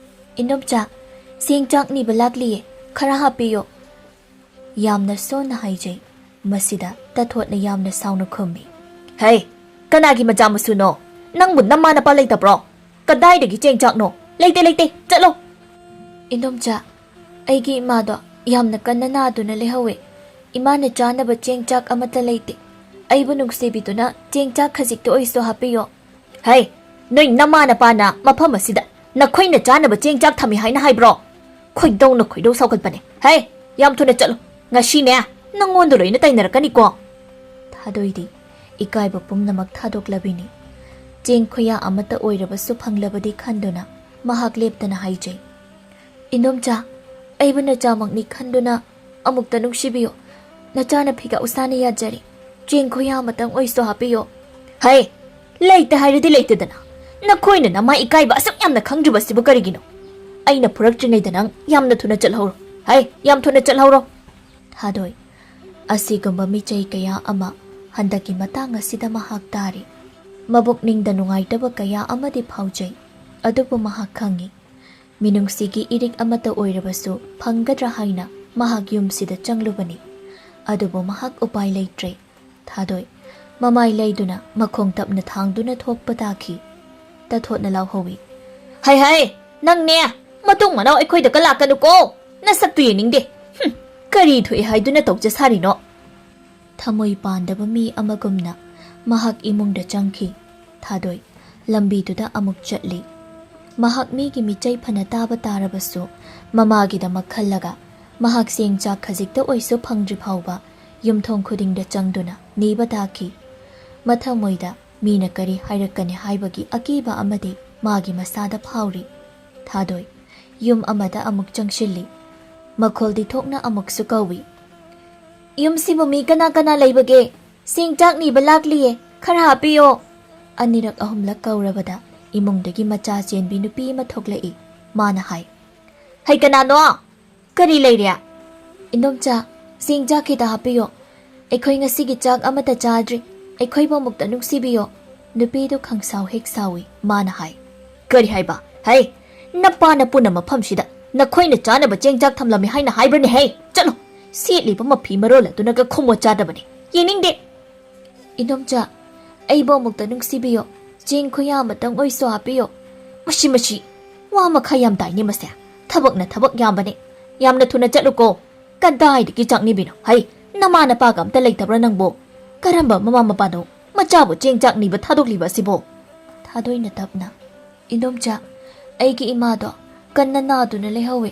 "ꯏꯅꯣꯝꯆꯥ, ꯆꯦꯡ ꯆꯥꯛ ꯅꯤꯕ ꯂꯥꯛꯂꯤꯌꯦ, ꯈꯔ ꯍꯥꯞꯄꯤꯌꯣ꯫" ꯌꯥꯝꯅ ꯁꯣꯟꯅ ꯍꯥꯏꯖꯩ꯫ ꯃꯁꯤꯗ ꯇꯊꯣꯠꯅ ꯌꯥꯝꯅ ꯁꯥꯎꯅ ꯈꯨꯝꯃꯤ, "ꯍꯩ, ꯀꯅꯥꯒꯤ ꯃꯆꯥ ꯃꯁꯨꯅꯣ? ꯅꯪꯕꯨ ꯅꯃꯥ ꯅꯄꯥ ꯂꯩꯇꯕ꯭ꯔꯣ? ꯀꯗꯥꯏꯗꯒꯤ ꯆꯦꯡ ꯆꯥꯛꯅꯣ? ꯂꯩꯇꯦ, ꯂꯩꯇꯦ, ꯆꯠꯂꯣ!" "ꯏꯅꯣꯝꯆꯥ, ꯑꯩꯒꯤ ꯏꯃꯥꯗꯣ ꯌꯥꯝꯅ ꯀꯟꯅ ꯅꯥꯗꯨꯅ ꯂꯩꯍꯧꯋꯦ꯫ ꯏꯃꯥꯅ ꯆꯥꯅꯕ ꯆꯦꯡ ꯆꯥꯛ ꯑꯃꯠꯇ ꯂꯩꯇꯦ꯫ ꯑꯩꯕꯨ ꯅꯨꯡꯁꯤꯕꯤꯗꯨꯅ ꯆꯦꯡ ꯆꯥꯛ ꯈꯖꯤꯛꯇ ꯑꯣꯏꯁꯨ ꯍꯥꯞꯄꯤꯌꯣ꯫" "ꯍꯩ, ꯅꯣꯏ ꯅꯃꯥ ꯅꯄꯥꯅ ꯃꯐꯝ ꯑꯁꯤꯗ ꯅꯈꯣꯏꯅ ꯆꯥꯅꯕ ꯆꯦꯡ ꯆꯥꯛ ꯊꯝꯃꯤ ꯍꯥꯏꯅ ꯍꯥꯏꯕ꯭ꯔꯣ? ꯈꯣꯏꯗꯧꯅ ꯈꯣꯏꯗꯧ ꯁꯥꯎꯒꯠꯄꯅꯦ꯫ ꯍꯩ, ꯌꯥꯝ ꯊꯨꯅ ꯆꯠꯂꯨ꯫ ꯉꯁꯤꯅꯦ, ꯅꯪꯉꯣꯟꯗ ꯂꯣꯏꯅ ꯇꯥꯏꯅꯔꯛꯀꯅꯤꯀꯣ꯫" ꯊꯥꯗꯣꯏꯗꯤ ꯏꯀꯥꯏꯕ ꯄꯨꯝꯅꯃꯛ ꯊꯥꯗꯣꯛꯂꯕꯤꯅꯤ꯫ ꯆꯦꯡ ꯈꯨꯌꯥ ꯑꯃꯠꯇ ꯑꯣꯏꯔꯕꯁꯨ ꯐꯪꯂꯕꯗꯤ ꯈꯟꯗꯨꯅ ꯃꯍꯥꯛ ꯂꯦꯞꯇꯅ ꯍꯥꯏꯖꯩ, "ꯏꯅꯣꯝꯆꯥ, ꯑꯩꯕꯨ ꯅꯆꯥꯃꯛꯅꯤ ꯈꯟꯗꯨꯅ ꯑꯃꯨꯛꯇ ꯅꯨꯡꯁꯤꯕꯤꯌꯨ꯫ ꯅꯆꯥꯅ ꯐꯤꯒꯥ ꯎꯁꯥꯅ ꯌꯥꯖꯔꯤ꯫ ꯆꯦꯡ ꯈꯨꯌꯥ ꯑꯃꯇꯪ ꯑꯣꯏꯁꯨ ꯍꯥꯞꯄꯤꯌꯨ꯫" "ꯍꯩ, ꯂꯩꯇꯦ ꯍꯥꯏꯔꯗꯤ ꯂꯩꯇꯦꯗꯅ꯫ ꯅꯈꯣꯏꯅ ꯅꯃꯥ ꯏꯀꯥꯏꯕ ꯑꯁꯨꯛ ꯌꯥꯝꯅ ꯈꯪꯗ꯭ꯔꯤꯕꯁꯤꯕꯨ ꯀꯔꯤꯒꯤꯅꯣ? ꯑꯩꯅ ꯐꯨꯔꯛꯇ꯭ꯔꯤꯉꯩꯗ ꯅꯪ ꯌꯥꯝꯅ ꯊꯨꯅ ꯆꯠꯍꯧꯔꯣ꯫ ꯍꯩ, ꯌꯥꯝ ꯊꯨꯅ ꯆꯠꯍꯧꯔꯣ꯫" ꯊꯥꯗꯣꯏ꯫ ꯑꯁꯤꯒꯨꯝꯕ ꯃꯤꯆꯩ ꯀꯌꯥ ꯑꯃ ꯍꯟꯗꯛꯀꯤ ꯃꯇꯥꯡ ꯑꯁꯤꯗ ꯃꯍꯥꯛ ꯇꯥꯔꯤ꯫ ꯃꯕꯨꯛꯅꯤꯡꯗ ꯅꯨꯡꯉꯥꯏꯇꯕ ꯀꯌꯥ ꯑꯃꯗꯤ ꯐꯥꯎꯖꯩ꯫ ꯑꯗꯨꯕꯨ ꯃꯍꯥꯛ ꯈꯪꯏ, ꯃꯤꯅꯨꯡꯁꯤꯒꯤ ꯏꯔꯤꯛ ꯑꯃꯠꯇ ꯑꯣꯏꯔꯕꯁꯨ ꯐꯪꯒꯗ꯭ꯔꯥ ꯍꯥꯏꯅ ꯃꯍꯥꯛ ꯌꯨꯝꯁꯤꯗ ꯆꯪꯂꯨꯕꯅꯤ꯫ ꯑꯗꯨꯕꯨ ꯃꯍꯥꯛ ꯎꯄꯥꯏ ꯂꯩꯇ꯭ꯔꯦ꯫ ꯊꯥꯗꯣꯏ ꯃꯃꯥꯏ ꯂꯩꯗꯨꯅ ꯃꯈꯣꯡ ꯇꯞꯅ ꯊꯥꯡꯗꯨꯅ ꯊꯣꯛꯄ ꯇꯥꯈꯤ꯫ ꯇꯊꯣꯠꯅ ꯂꯥꯎꯍꯧꯏ, "ꯍꯩ ꯍꯩ, ꯅꯪꯅꯦ, ꯃꯇꯨꯡ ꯃꯅꯥꯎ ꯑꯩꯈꯣꯏꯗ ꯀ ꯂꯥꯛꯀꯅꯨꯀꯣ꯫ ꯅꯁꯛꯇꯨ ꯌꯦꯡꯅꯤꯡꯗꯦ꯫ ꯍꯨꯝ, ꯀꯔꯤ ꯊꯣꯛꯑꯦ ꯍꯥꯏꯗꯨꯅ ꯇꯧꯖ ꯁꯥꯔꯤꯅꯣ?" ꯊꯃꯣꯏ ꯄꯥꯟꯗꯕ ꯃꯤ ꯑꯃꯒꯨꯝꯅ ꯃꯍꯥꯛ ꯏꯃꯨꯡꯗ ꯆꯪꯈꯤ꯫ ꯊꯥꯗꯣꯏ ꯂꯝꯕꯤꯗꯨꯗ ꯑꯃꯨꯛ ꯆꯠꯂꯤ꯫ ꯃꯍꯥꯛ ꯃꯤꯒꯤ ꯃꯤꯆꯩ ꯐꯅ ꯇꯥꯕ ꯇꯥꯔꯕꯁꯨ, ꯃꯃꯥꯒꯤꯗꯃꯛ ꯈꯜꯂꯒ ꯃꯍꯥꯛ ꯆꯦꯡ ꯆꯥꯛ ꯈꯖꯤꯛꯇ ꯑꯣꯏꯁꯨ ꯐꯪꯗ꯭ꯔꯤ ꯐꯥꯎꯕ ꯌꯨꯝꯊꯣꯡ ꯈꯨꯗꯤꯡꯗ ꯆꯪꯗꯨꯅ ꯅꯤꯕ ꯇꯥꯈꯤ꯫ ꯃꯊꯃꯣꯏꯗ ꯃꯤꯅ ꯀꯔꯤ ꯍꯥꯏꯔꯛꯀꯅꯤ ꯍꯥꯏꯕꯒꯤ ꯑꯀꯤꯕ ꯑꯃꯗꯤ ꯃꯥꯒꯤ ꯃꯁꯥꯗ ꯐꯥꯎꯔꯤ꯫ ꯊꯥꯗꯣꯏ ꯌꯨꯝ ꯑꯃꯗ ꯑꯃꯨꯛ ꯆꯪꯁꯤꯜꯂꯤ꯫ ꯃꯈꯣꯜꯗꯤ ꯊꯣꯛꯅ ꯑꯃꯨꯛꯁꯨ ꯀꯧꯏ, "ꯌꯨꯝꯁꯤꯕꯨ ꯃꯤ ꯀꯅꯥ ꯀꯅꯥ ꯂꯩꯕꯒꯦ? ꯆꯦꯡ ꯆꯥꯛ ꯅꯤꯕ ꯂꯥꯛꯂꯤꯌꯦ, ꯈꯔ ꯍꯥꯞꯄꯤꯌꯣ!" ꯑꯅꯤꯔꯛ ꯑꯍꯨꯝꯂꯛ ꯀꯧꯔꯕꯗ ꯏꯃꯨꯡꯗꯒꯤ ꯃꯆꯥ ꯆꯦꯟꯕꯤ ꯅꯨꯄꯤ ꯑꯃ ꯊꯣꯛꯂꯛꯏ꯫ ꯃꯥꯅ ꯍꯥꯏ, "ꯍꯩ, ꯀꯅꯥꯅꯣ? ꯀꯔꯤ ꯂꯩꯔꯦ?" "ꯏꯅꯣꯝꯆꯥ, ꯆꯦꯡ ꯆꯥꯛ ꯈꯤꯇ ꯍꯥꯞꯄꯤꯌꯣ꯫ ꯑꯩꯈꯣꯏ ꯉꯁꯤꯒꯤ ꯆꯥꯛ ꯑꯃꯠꯇ ꯆꯥꯗ꯭ꯔꯤ꯫ ꯑꯩꯈꯣꯏꯕꯨ ꯑꯃꯨꯛꯇ ꯅꯨꯡꯁꯤꯕꯤꯌꯣ꯫" ꯅꯨꯄꯤꯗꯨ ꯈꯪꯁꯥꯎ ꯍꯦꯛ ꯁꯥꯎꯏ꯫ ꯃꯥꯅ ꯍꯥꯏ, "ꯀꯔꯤ ꯍꯥꯏꯕ? ꯍꯩ, ꯅꯄꯥ ꯅꯄꯨꯅ ꯃꯐꯝꯁꯤꯗ ꯅꯈꯣꯏꯅ ꯆꯥꯅꯕ ꯆꯦꯡ ꯆꯥꯛ ꯊꯝꯂꯝꯃꯤ ꯍꯥꯏꯅ ꯍꯥꯏꯕ꯭ꯔꯅꯦ? ꯍꯩ, ꯆꯠꯂꯣ! ꯁꯦꯠꯂꯤꯕ ꯃꯐꯤ ꯃꯔꯣꯜ ꯑꯗꯨꯅꯒ ꯈꯨꯃꯣꯠ ꯆꯥꯗꯕꯅꯤ꯫ ꯌꯦꯡꯅꯤꯡꯗꯦ!" "ꯏꯅꯣꯝꯆꯥ, ꯑꯩꯕꯨ ꯑꯃꯨꯛꯇ ꯅꯨꯡꯁꯤꯕꯤꯌꯣ꯫ ꯆꯦꯡ ꯈꯨꯌꯥ ꯑꯃꯇꯪ ꯑꯣꯏꯁꯨ ꯍꯥꯞꯄꯤꯌꯣ꯫" "ꯃꯁꯤ, ꯃꯁꯤ, ꯋꯥ ꯃꯈꯥ ꯌꯥꯝ ꯇꯥꯏꯅꯦ ꯃꯁꯦ꯫ ꯊꯕꯛꯅ ꯊꯕꯛ ꯌꯥꯝꯕꯅꯦ꯫ ꯌꯥꯝꯅ ꯊꯨꯅ ꯆꯠꯂꯨꯀꯣ꯫ ꯀꯗꯥꯏꯗꯒꯤ ꯆꯥꯛ ꯅꯤꯕꯤꯅꯣ? ꯍꯩ, ꯅꯃꯥ ꯅꯄꯥꯒ ꯑꯝꯇ ꯂꯩꯇꯕ꯭ꯔꯥ ꯅꯪꯕꯣ? ꯀꯔꯝꯕ ꯃꯃꯥ ꯃꯄꯥꯅꯣ ꯃꯆꯥꯕꯨ ꯆꯦꯡ ꯆꯥꯛ ꯅꯤꯕ ꯊꯥꯗꯣꯛꯂꯤꯕ ꯑꯁꯤꯕꯣ?" ꯊꯥꯗꯣꯏꯅ ꯇꯞꯅ, "ꯏꯅꯣꯝꯆꯥ, ꯑꯩꯒꯤ ꯏꯃꯥꯗꯣ ꯀꯟꯅ ꯅꯥꯗꯨꯅ ꯂꯩꯍꯧꯋꯦ꯫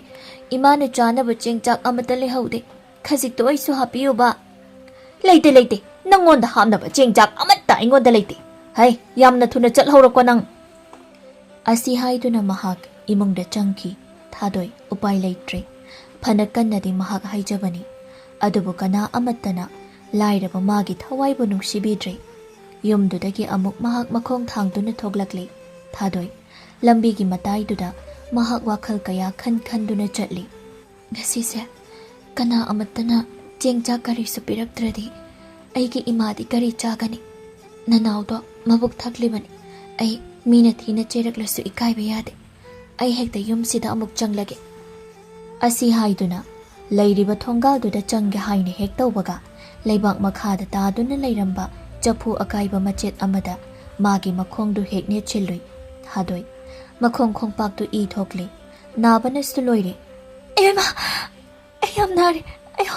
ꯏꯃꯥꯅ ꯆꯥꯅꯕ ꯆꯦꯡ ꯆꯥꯛ ꯑꯃꯠꯇ ꯂꯩꯍꯧꯗꯦ꯫ ꯈꯖꯤꯛꯇ ꯑꯣꯏꯁꯨ ꯍꯥꯞꯄꯤꯌꯨꯕ꯫" "ꯂꯩꯇꯦ, ꯂꯩꯇꯦ꯫ ꯅꯪꯉꯣꯟꯗ ꯍꯥꯞꯅꯕ ꯆꯦꯡ ꯆꯥꯛ ꯑꯃꯠꯇ ꯑꯩꯉꯣꯟꯗ ꯂꯩꯇꯦ꯫ ꯍꯩ, ꯌꯥꯝꯅ ꯊꯨꯅ ꯆꯠꯍꯧꯔꯣꯀꯣ ꯅꯪ꯫" ꯑꯁꯤ ꯍꯥꯏꯗꯨꯅ ꯃꯍꯥꯛ ꯏꯃꯨꯡꯗ ꯆꯪꯈꯤ꯫ ꯊꯥꯗꯣꯏ ꯎꯄꯥꯏ ꯂꯩꯇ꯭ꯔꯦ꯫ ꯐꯅ ꯀꯟꯅꯗꯤ ꯃꯍꯥꯛ ꯍꯥꯏꯖꯕꯅꯤ, ꯑꯗꯨꯕꯨ ꯀꯅꯥ ꯑꯃꯠꯇꯅ ꯂꯥꯏꯔꯕ ꯃꯥꯒꯤ ꯊꯋꯥꯏꯕꯨ ꯅꯨꯡꯁꯤꯕꯤꯗ꯭ꯔꯦ꯫ ꯌꯨꯝꯗꯨꯗꯒꯤ ꯑꯃꯨꯛ ꯃꯍꯥꯛ ꯃꯈꯣꯡ ꯊꯥꯡꯗꯨꯅ ꯊꯣꯛꯂꯛꯂꯤ꯫ ꯊꯥꯗꯣꯏ ꯂꯝꯕꯤꯒꯤ ꯃꯇꯥꯏꯗꯨꯗ ꯃꯍꯥꯛ ꯋꯥꯈꯜ ꯀꯌꯥ ꯈꯟ ꯈꯟꯗꯨꯅ ꯆꯠꯂꯤ꯫ "ꯉꯁꯤꯁꯦ ꯀꯅꯥ ꯑꯃꯠꯇꯅ ꯆꯦꯡ ꯆꯥꯛ ꯀꯔꯤꯁꯨ ꯄꯤꯔꯛꯇ꯭ꯔꯗꯤ ꯑꯩꯒꯤ ꯏꯃꯥꯗꯤ ꯀꯔꯤ ꯆꯥꯒꯅꯤ? ꯅꯅꯥꯎꯗꯣ ꯃꯕꯨꯛ ꯊꯛꯂꯤꯕꯅꯤ꯫ ꯑꯩ ꯃꯤꯅ ꯊꯤꯅ ꯆꯩꯔꯛꯂꯁꯨ ꯏꯀꯥꯏꯕ ꯌꯥꯗꯦ꯫ ꯑꯩ ꯍꯦꯛꯇ ꯌꯨꯝꯁꯤꯗ ꯑꯃꯨꯛ ꯆꯪꯂꯒꯦ꯫" ꯑꯁꯤ ꯍꯥꯏꯗꯨꯅ ꯂꯩꯔꯤꯕ ꯊꯣꯡꯒꯥꯜꯗꯨꯗ ꯆꯪꯒꯦ ꯍꯥꯏꯅ ꯍꯦꯛ ꯇꯧꯕꯒ, ꯂꯩꯕꯥꯛ ꯃꯈꯥꯗ ꯇꯥꯗꯨꯅ ꯂꯩꯔꯝꯕ ꯆꯐꯨ ꯑꯀꯥꯏꯕ ꯃꯆꯦꯠ ꯑꯃꯗ ꯃꯥꯒꯤ ꯃꯈꯣꯡꯗꯨ ꯍꯦꯛ ꯅꯦꯠꯁꯤꯜꯂꯨꯏ꯫ ꯊꯥꯗꯣꯏ ꯃꯈꯣꯡ ꯈꯣꯡꯄꯥꯛꯇꯨ ꯏ ꯊꯣꯛꯂꯦ꯫ ꯅꯥꯕꯅꯁꯨ ꯂꯣꯏꯔꯦ꯫ "ꯑꯌꯣ ꯏꯃꯥ! ꯑꯩ ꯌꯥꯝ ꯅꯥꯔꯦ꯫ ꯑꯌꯣ!"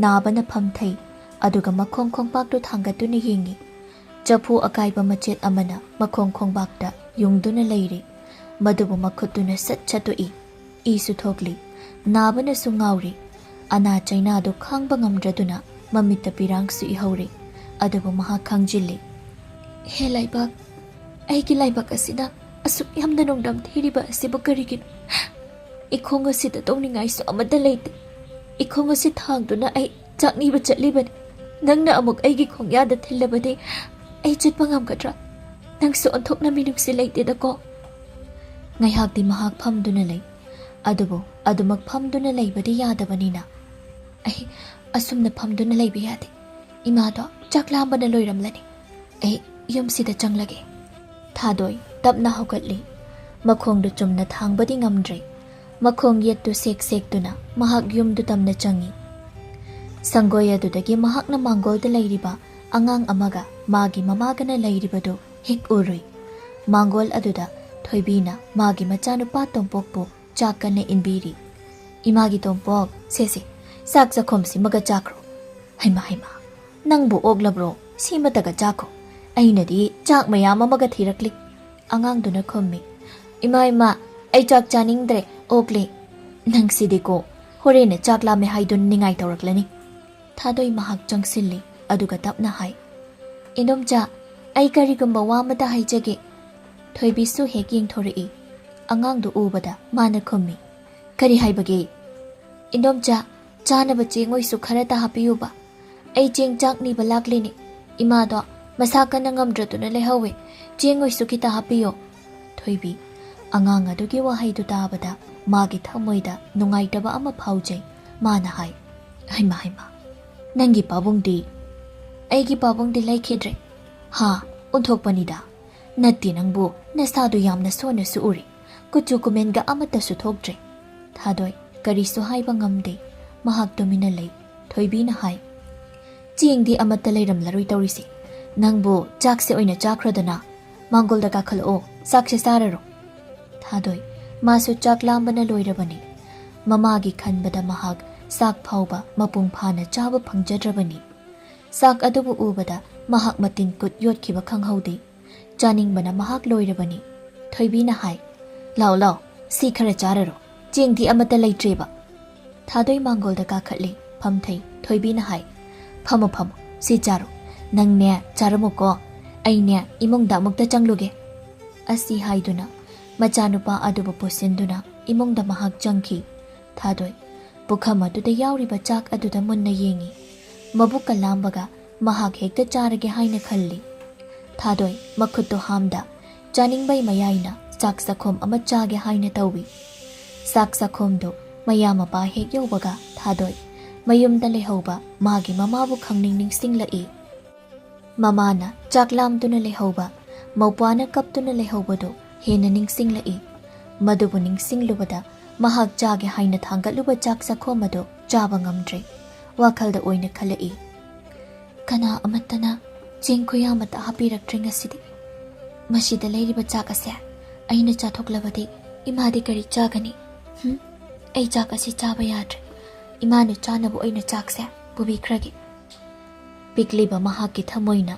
ꯅꯥꯕꯅ ꯐꯝꯊꯩ, ꯑꯗꯨꯒ ꯃꯈꯣꯡ ꯈꯣꯡꯄꯥꯛꯇꯨ ꯊꯥꯡꯒꯠꯇꯨꯅ ꯌꯦꯡꯉꯤ꯫ ꯆꯐꯨ ꯑꯀꯥꯏꯕ ꯃꯆꯦꯠ ꯑꯃꯅ ꯃꯈꯣꯡ ꯈꯣꯡꯄꯥꯛꯇ ꯌꯨꯡꯗꯨꯅ ꯂꯩꯔꯤ꯫ ꯃꯗꯨꯕꯨ ꯃꯈꯨꯠꯇꯨꯅ ꯁꯠ ꯁꯠꯇꯣꯛꯏ꯫ ꯏꯁꯨ ꯊꯣꯛꯂꯤ꯫ ꯅꯥꯕꯅꯁꯨ ꯉꯥꯎꯔꯤ꯫ ꯑꯅꯥ ꯆꯩꯅꯥꯗꯨ ꯈꯥꯡꯕ ꯉꯝꯗ꯭ꯔꯗꯨꯅ ꯃꯃꯤꯠꯇ ꯄꯤꯔꯥꯡꯁꯨ ꯏꯍꯧꯔꯤ꯫ ꯑꯗꯨꯕꯨ ꯃꯍꯥꯛ ꯈꯪꯖꯤꯜꯂꯤ꯫ ꯍꯦ ꯂꯥꯏꯕꯛ, ꯑꯩꯒꯤ ꯂꯥꯏꯕꯛ ꯑꯁꯤꯅ ꯑꯁꯨꯛ ꯌꯥꯝꯅ ꯅꯣꯡꯗꯝ ꯊꯤꯔꯤꯕ ꯑꯁꯤꯕꯨ ꯀꯔꯤꯒꯤꯅꯣ? ꯏꯈꯣꯡ ꯑꯁꯤꯗ ꯇꯣꯡꯅꯤꯡꯉꯥꯏꯁꯨ ꯑꯃꯠꯇ ꯂꯩꯇꯦ꯫ ꯏꯈꯣꯡ ꯑꯁꯤ ꯊꯥꯡꯗꯨꯅ ꯑꯩ ꯆꯥꯛꯅꯤꯕ ꯆꯠꯂꯤꯕꯅꯤ꯫ ꯅꯪꯅ ꯑꯃꯨꯛ ꯑꯩꯒꯤ ꯈꯣꯡꯌꯥꯗ ꯊꯤꯜꯂꯕꯗꯤ ꯑꯩ ꯆꯠꯄ ꯉꯝꯒꯗ꯭ꯔꯥ? ꯅꯪꯁꯨ ꯑꯣꯟꯊꯣꯛꯅ ꯃꯤꯅꯨꯡꯁꯤ ꯂꯩꯇꯦꯗꯀꯣ꯫ ꯉꯥꯏꯍꯥꯛꯇꯤ ꯃꯍꯥꯛ ꯐꯝꯗꯨꯅ ꯂꯩ꯫ ꯑꯗꯨꯕꯨ ꯑꯗꯨꯃꯛ ꯐꯝꯗꯨꯅ ꯂꯩꯕꯗꯤ ꯌꯥꯗꯕꯅꯤꯅ, ꯑꯩ ꯑꯁꯨꯝꯅ ꯐꯝꯗꯨꯅ ꯂꯩꯕ ꯌꯥꯗꯦ꯫ ꯏꯃꯥꯗꯣ ꯆꯥꯛ ꯂꯥꯝꯕꯅ ꯂꯣꯏꯔꯝꯂꯅꯤ꯫ ꯑꯩ ꯌꯨꯝꯁꯤꯗ ꯆꯪꯂꯒꯦ꯫ ꯊꯥꯗꯣꯏ ꯇꯞꯅ ꯍꯧꯒꯠꯂꯤ꯫ ꯃꯈꯣꯡꯗꯨ ꯆꯨꯝꯅ ꯊꯥꯡꯕꯗꯤ ꯉꯝꯗ꯭ꯔꯦ꯫ ꯃꯈꯣꯡ ꯌꯦꯠꯇꯨ ꯁꯦꯛ ꯁꯦꯛꯇꯨꯅ ꯃꯍꯥꯛ ꯌꯨꯝꯗꯨ ꯇꯝꯅ ꯆꯪꯏ꯫ ꯁꯪꯒꯣꯏ ꯑꯗꯨꯗꯒꯤ ꯃꯍꯥꯛꯅ ꯃꯥꯡꯒꯣꯜꯗ ꯂꯩꯔꯤꯕ ꯑꯉꯥꯡ ꯑꯃꯒ ꯃꯥꯒꯤ ꯃꯃꯥꯒꯅ ꯂꯩꯔꯤꯕꯗꯨ ꯍꯦꯛ ꯎꯔꯨꯏ꯫ ꯃꯥꯡꯒꯣꯜ ꯑꯗꯨꯗ ꯊꯣꯏꯕꯤꯅ ꯃꯥꯒꯤ ꯃꯆꯥꯅꯨꯄꯥ ꯇꯣꯝꯄꯣꯛꯄꯨ ꯆꯥꯛ ꯀꯟꯅ ꯏꯟꯕꯤꯔꯤ꯫ "ꯏꯃꯥꯒꯤ ꯇꯣꯝꯄꯣꯛ, ꯁꯦ ꯁꯦ, ꯆꯥꯛ ꯆꯥꯛꯈꯣꯝꯁꯤꯃꯒ ꯆꯥꯈ꯭ꯔꯣ꯫ ꯍꯩꯃꯥ ꯍꯩꯃꯥ, ꯅꯪꯕꯨ ꯑꯣꯛꯂꯕ꯭ꯔꯣ? ꯁꯤꯃꯇꯒ ꯆꯥꯈꯣ꯫ ꯑꯩꯅꯗꯤ ꯆꯥꯛ ꯃꯌꯥꯝ ꯑꯃꯒ ꯊꯤꯔꯛꯂꯤ꯫" ꯑꯉꯥꯡꯗꯨꯅ ꯈꯨꯝꯃꯤ꯫ "ꯏꯃꯥ ꯏꯃꯥ, ꯑꯩ ꯆꯥꯛ ꯆꯥꯅꯤꯡꯗ꯭ꯔꯦ, ꯑꯣꯛꯂꯦ꯫" "ꯅꯪꯁꯤꯗꯤꯀꯣ, ꯍꯣꯔꯦꯟꯅ ꯆꯥꯛ ꯂꯥꯝꯃꯦ ꯍꯥꯏꯗꯨꯅ ꯅꯤꯡꯉꯥꯏ ꯇꯧꯔꯛꯂꯅꯤ꯫" ꯊꯥꯗꯣꯏ ꯃꯍꯥꯛ ꯆꯪꯁꯤꯜꯂꯤ, ꯑꯗꯨꯒ ꯇꯞꯅ ꯍꯥꯏ, "ꯏꯟꯗꯣꯝꯆꯥ, ꯑꯩ ꯀꯔꯤꯒꯨꯝꯕ ꯋꯥ ꯑꯃꯇ ꯍꯥꯏꯖꯒꯦ꯫" ꯊꯣꯏꯕꯤꯁꯨ ꯍꯦꯛ ꯌꯦꯡꯊꯣꯔꯛꯏ꯫ ꯑꯉꯥꯡꯗꯨ ꯎꯕꯗ ꯃꯥꯅ ꯈꯨꯝꯃꯤ, "ꯀꯔꯤ ꯍꯥꯏꯕꯒꯦ?" "ꯏꯟꯗꯣꯝꯆꯥ, ꯆꯥꯅꯕ ꯆꯦꯡ ꯑꯣꯏꯁꯨ ꯈꯔꯇ ꯍꯥꯞꯄꯤꯌꯨꯕ꯫ ꯑꯩ ꯆꯦꯡ ꯆꯥꯛ ꯅꯤꯕ ꯂꯥꯛꯂꯤꯅꯤ꯫ ꯏꯃꯥꯗꯣ ꯃꯁꯥ ꯀꯟꯅ ꯉꯝꯗ꯭ꯔꯗꯨꯅ ꯂꯩꯍꯧꯋꯦ꯫ ꯆꯦꯡ ꯑꯣꯏꯁꯨ ꯈꯤꯇ ꯍꯥꯞꯄꯤꯌꯣ꯫" ꯊꯣꯏꯕꯤ, ꯑꯉꯥꯡ ꯑꯗꯨꯒꯤ ꯋꯥꯍꯩꯗꯨ ꯇꯥꯕꯗ ꯃꯥꯒꯤ ꯊꯃꯣꯏꯗ ꯅꯨꯡꯉꯥꯏꯇꯕ ꯑꯃ ꯐꯥꯎꯖꯩ꯫ ꯃꯥꯅ ꯍꯥꯏ, "ꯍꯩꯃꯥ ꯍꯩꯃꯥ, ꯅꯪꯒꯤ ꯄꯥꯕꯨꯡꯗꯤ?" "ꯑꯩꯒꯤ ꯄꯥꯕꯨꯡꯗꯤ ꯂꯩꯈꯤꯗ꯭ꯔꯦ꯫" "ꯍꯥ, ꯑꯣꯟꯊꯣꯛꯄꯅꯤꯗ꯫ ꯅꯠꯇꯦ, ꯅꯪꯕꯨ ꯅꯁꯥꯗꯨ ꯌꯥꯝꯅ ꯁꯣꯟꯅꯁꯨ ꯎꯔꯤ꯫ ꯀꯨꯆꯨ ꯀꯨꯃꯦꯟꯒ ꯑꯃꯠꯇꯁꯨ ꯊꯣꯛꯇ꯭ꯔꯦ꯫" ꯊꯥꯗꯣꯏ ꯀꯔꯤꯁꯨ ꯍꯥꯏꯕ ꯉꯝꯗꯦ꯫ ꯃꯍꯥꯛ ꯇꯨꯃꯤꯟꯅ ꯂꯩ꯫ ꯊꯣꯏꯕꯤꯅ ꯍꯥꯏ, "ꯆꯦꯡꯗꯤ ꯑꯃꯠꯇ ꯂꯩꯔꯝꯂꯔꯣꯏ ꯇꯧꯔꯤꯁꯦ꯫ ꯅꯪꯕꯨ ꯆꯥꯛꯁꯦ ꯑꯣꯏꯅ ꯆꯥꯈ꯭ꯔꯗꯅ꯫ ꯃꯥꯡꯒꯣꯜꯗ ꯀꯥꯈꯠꯂꯛꯑꯣ, ꯆꯥꯛꯁꯦ ꯆꯥꯔꯔꯣ꯫" ꯊꯥꯗꯣꯏ, ꯃꯥꯁꯨ ꯆꯥꯛ ꯂꯥꯝꯕꯅ ꯂꯣꯏꯔꯕꯅꯤ꯫ ꯃꯃꯥꯒꯤ ꯈꯟꯕꯗ ꯃꯍꯥꯛ ꯆꯥꯛ ꯐꯥꯎꯕ ꯃꯄꯨꯡ ꯐꯥꯅ ꯆꯥꯕ ꯐꯪꯖꯗ꯭ꯔꯕꯅꯤ꯫ ꯆꯥꯛ ꯑꯗꯨꯕꯨ ꯎꯕꯗ ꯃꯍꯥꯛ ꯃꯇꯤꯟ ꯀꯨꯠ ꯌꯣꯠꯈꯤꯕ ꯈꯪꯍꯧꯗꯦ꯫ ꯆꯥꯅꯤꯡꯕꯅ ꯃꯍꯥꯛ ꯂꯣꯏꯔꯕꯅꯤ꯫ ꯊꯣꯏꯕꯤꯅ ꯍꯥꯏ, "ꯂꯥꯎ, ꯂꯥꯎ, ꯁꯤ ꯈꯔ ꯆꯥꯔꯔꯣ꯫ ꯆꯦꯡꯗꯤ ꯑꯃꯠꯇ ꯂꯩꯇ꯭ꯔꯦꯕ꯫" ꯊꯥꯗꯣꯏ ꯃꯥꯡꯒꯣꯜꯗ ꯀꯥꯈꯠꯂꯤ꯫ ꯐꯝꯊꯩ꯫ ꯊꯣꯏꯕꯤꯅ ꯍꯥꯏ, "ꯐꯝꯃꯣ, ꯐꯝꯃꯣ, ꯁꯤ ꯆꯥꯔꯣ꯫ ꯅꯪꯅꯦ, ꯆꯥꯔꯝꯃꯨꯀꯣ꯫ "ꯑꯩꯅꯦ, ꯏꯃꯨꯡꯗ ꯑꯃꯨꯛꯇ ꯆꯪꯂꯨꯒꯦ," ꯑꯁꯤ ꯍꯥꯏꯗꯨꯅ ꯃꯆꯥꯅꯨꯄꯥ ꯑꯗꯨꯕꯨ ꯄꯨꯁꯤꯟꯗꯨꯅ ꯏꯃꯨꯡꯗ ꯃꯍꯥꯛ ꯆꯪꯈꯤ꯫ ꯊꯥꯗꯣꯏ ꯄꯨꯈꯝ ꯑꯗꯨꯗ ꯌꯥꯎꯔꯤꯕ ꯆꯥꯛ ꯑꯗꯨꯗ ꯃꯨꯟꯅ ꯌꯦꯡꯉꯤ꯫ ꯃꯕꯨꯛꯀ ꯂꯥꯝꯕꯒ ꯃꯍꯥꯛ ꯍꯦꯛꯇ ꯆꯥꯔꯒꯦ ꯍꯥꯏꯅ ꯈꯜꯂꯤ꯫ ꯊꯥꯗꯣꯏ ꯃꯈꯨꯠꯇꯣ ꯍꯥꯝꯗ ꯆꯥꯅꯤꯡꯕꯩ ꯃꯌꯥꯏꯅ ꯆꯥꯛ ꯆꯥꯛꯈꯣꯝ ꯑꯃ ꯆꯥꯒꯦ ꯍꯥꯏꯅ ꯇꯧꯏ꯫ ꯆꯥꯛ ꯆꯥꯛꯈꯣꯝꯗꯨ ꯃꯌꯥ ꯃꯄꯥ ꯍꯦꯛ ꯌꯧꯕꯒ ꯊꯥꯗꯣꯏ ꯃꯌꯨꯝꯗ ꯂꯩꯍꯧꯕ ꯃꯥꯒꯤ ꯃꯃꯥꯕꯨ ꯈꯪꯅꯤꯡ ꯅꯤꯡꯁꯤꯡꯂꯛꯏ꯫ ꯃꯃꯥꯅ ꯆꯥꯛ ꯂꯥꯝꯗꯨꯅ ꯂꯩꯍꯧꯕ, ꯃꯧꯄ꯭ꯋꯥꯅ ꯀꯞꯇꯨꯅ ꯂꯩꯍꯧꯕꯗꯨ ꯍꯦꯟꯅ ꯅꯤꯡꯁꯤꯡꯂꯛꯏ꯫ ꯃꯗꯨꯕꯨ ꯅꯤꯡꯁꯤꯡꯂꯨꯕꯗ ꯃꯍꯥꯛ ꯆꯥꯒꯦ ꯍꯥꯏꯅ ꯊꯥꯡꯒꯠꯂꯨꯕ ꯆꯥꯛ ꯆꯥꯛꯈꯣꯝ ꯑꯗꯨ ꯆꯥꯕ ꯉꯝꯗ꯭ꯔꯦ꯫ ꯋꯥꯈꯜꯗ ꯑꯣꯏꯅ ꯈꯜꯂꯛꯏ, "ꯀꯅꯥ ꯑꯃꯠꯇꯅ ꯆꯦꯡ ꯈꯨꯌꯥꯝ ꯑꯃꯠꯇ ꯍꯥꯞꯄꯤꯔꯛꯇ꯭ꯔꯦ ꯉꯁꯤꯗꯤ꯫ ꯃꯁꯤꯗ ꯂꯩꯔꯤꯕ ꯆꯥꯛ ꯑꯁꯦ ꯑꯩꯅ ꯆꯥꯊꯣꯛꯂꯕꯗꯤ ꯏꯃꯥꯗꯤ ꯀꯔꯤ ꯆꯥꯒꯅꯤ? ꯍꯨꯝ? ꯑꯩ ꯆꯥꯛ ꯑꯁꯤ ꯆꯥꯕ ꯌꯥꯗ꯭ꯔꯦ꯫ ꯏꯃꯥꯅ ꯆꯥꯅꯕ ꯑꯣꯏꯅ ꯆꯥꯛꯁꯦ ꯄꯨꯕꯤꯈ꯭ꯔꯒꯦ꯫" ꯄꯤꯛꯂꯤꯕ ꯃꯍꯥꯛꯀꯤ ꯊꯃꯣꯏꯅ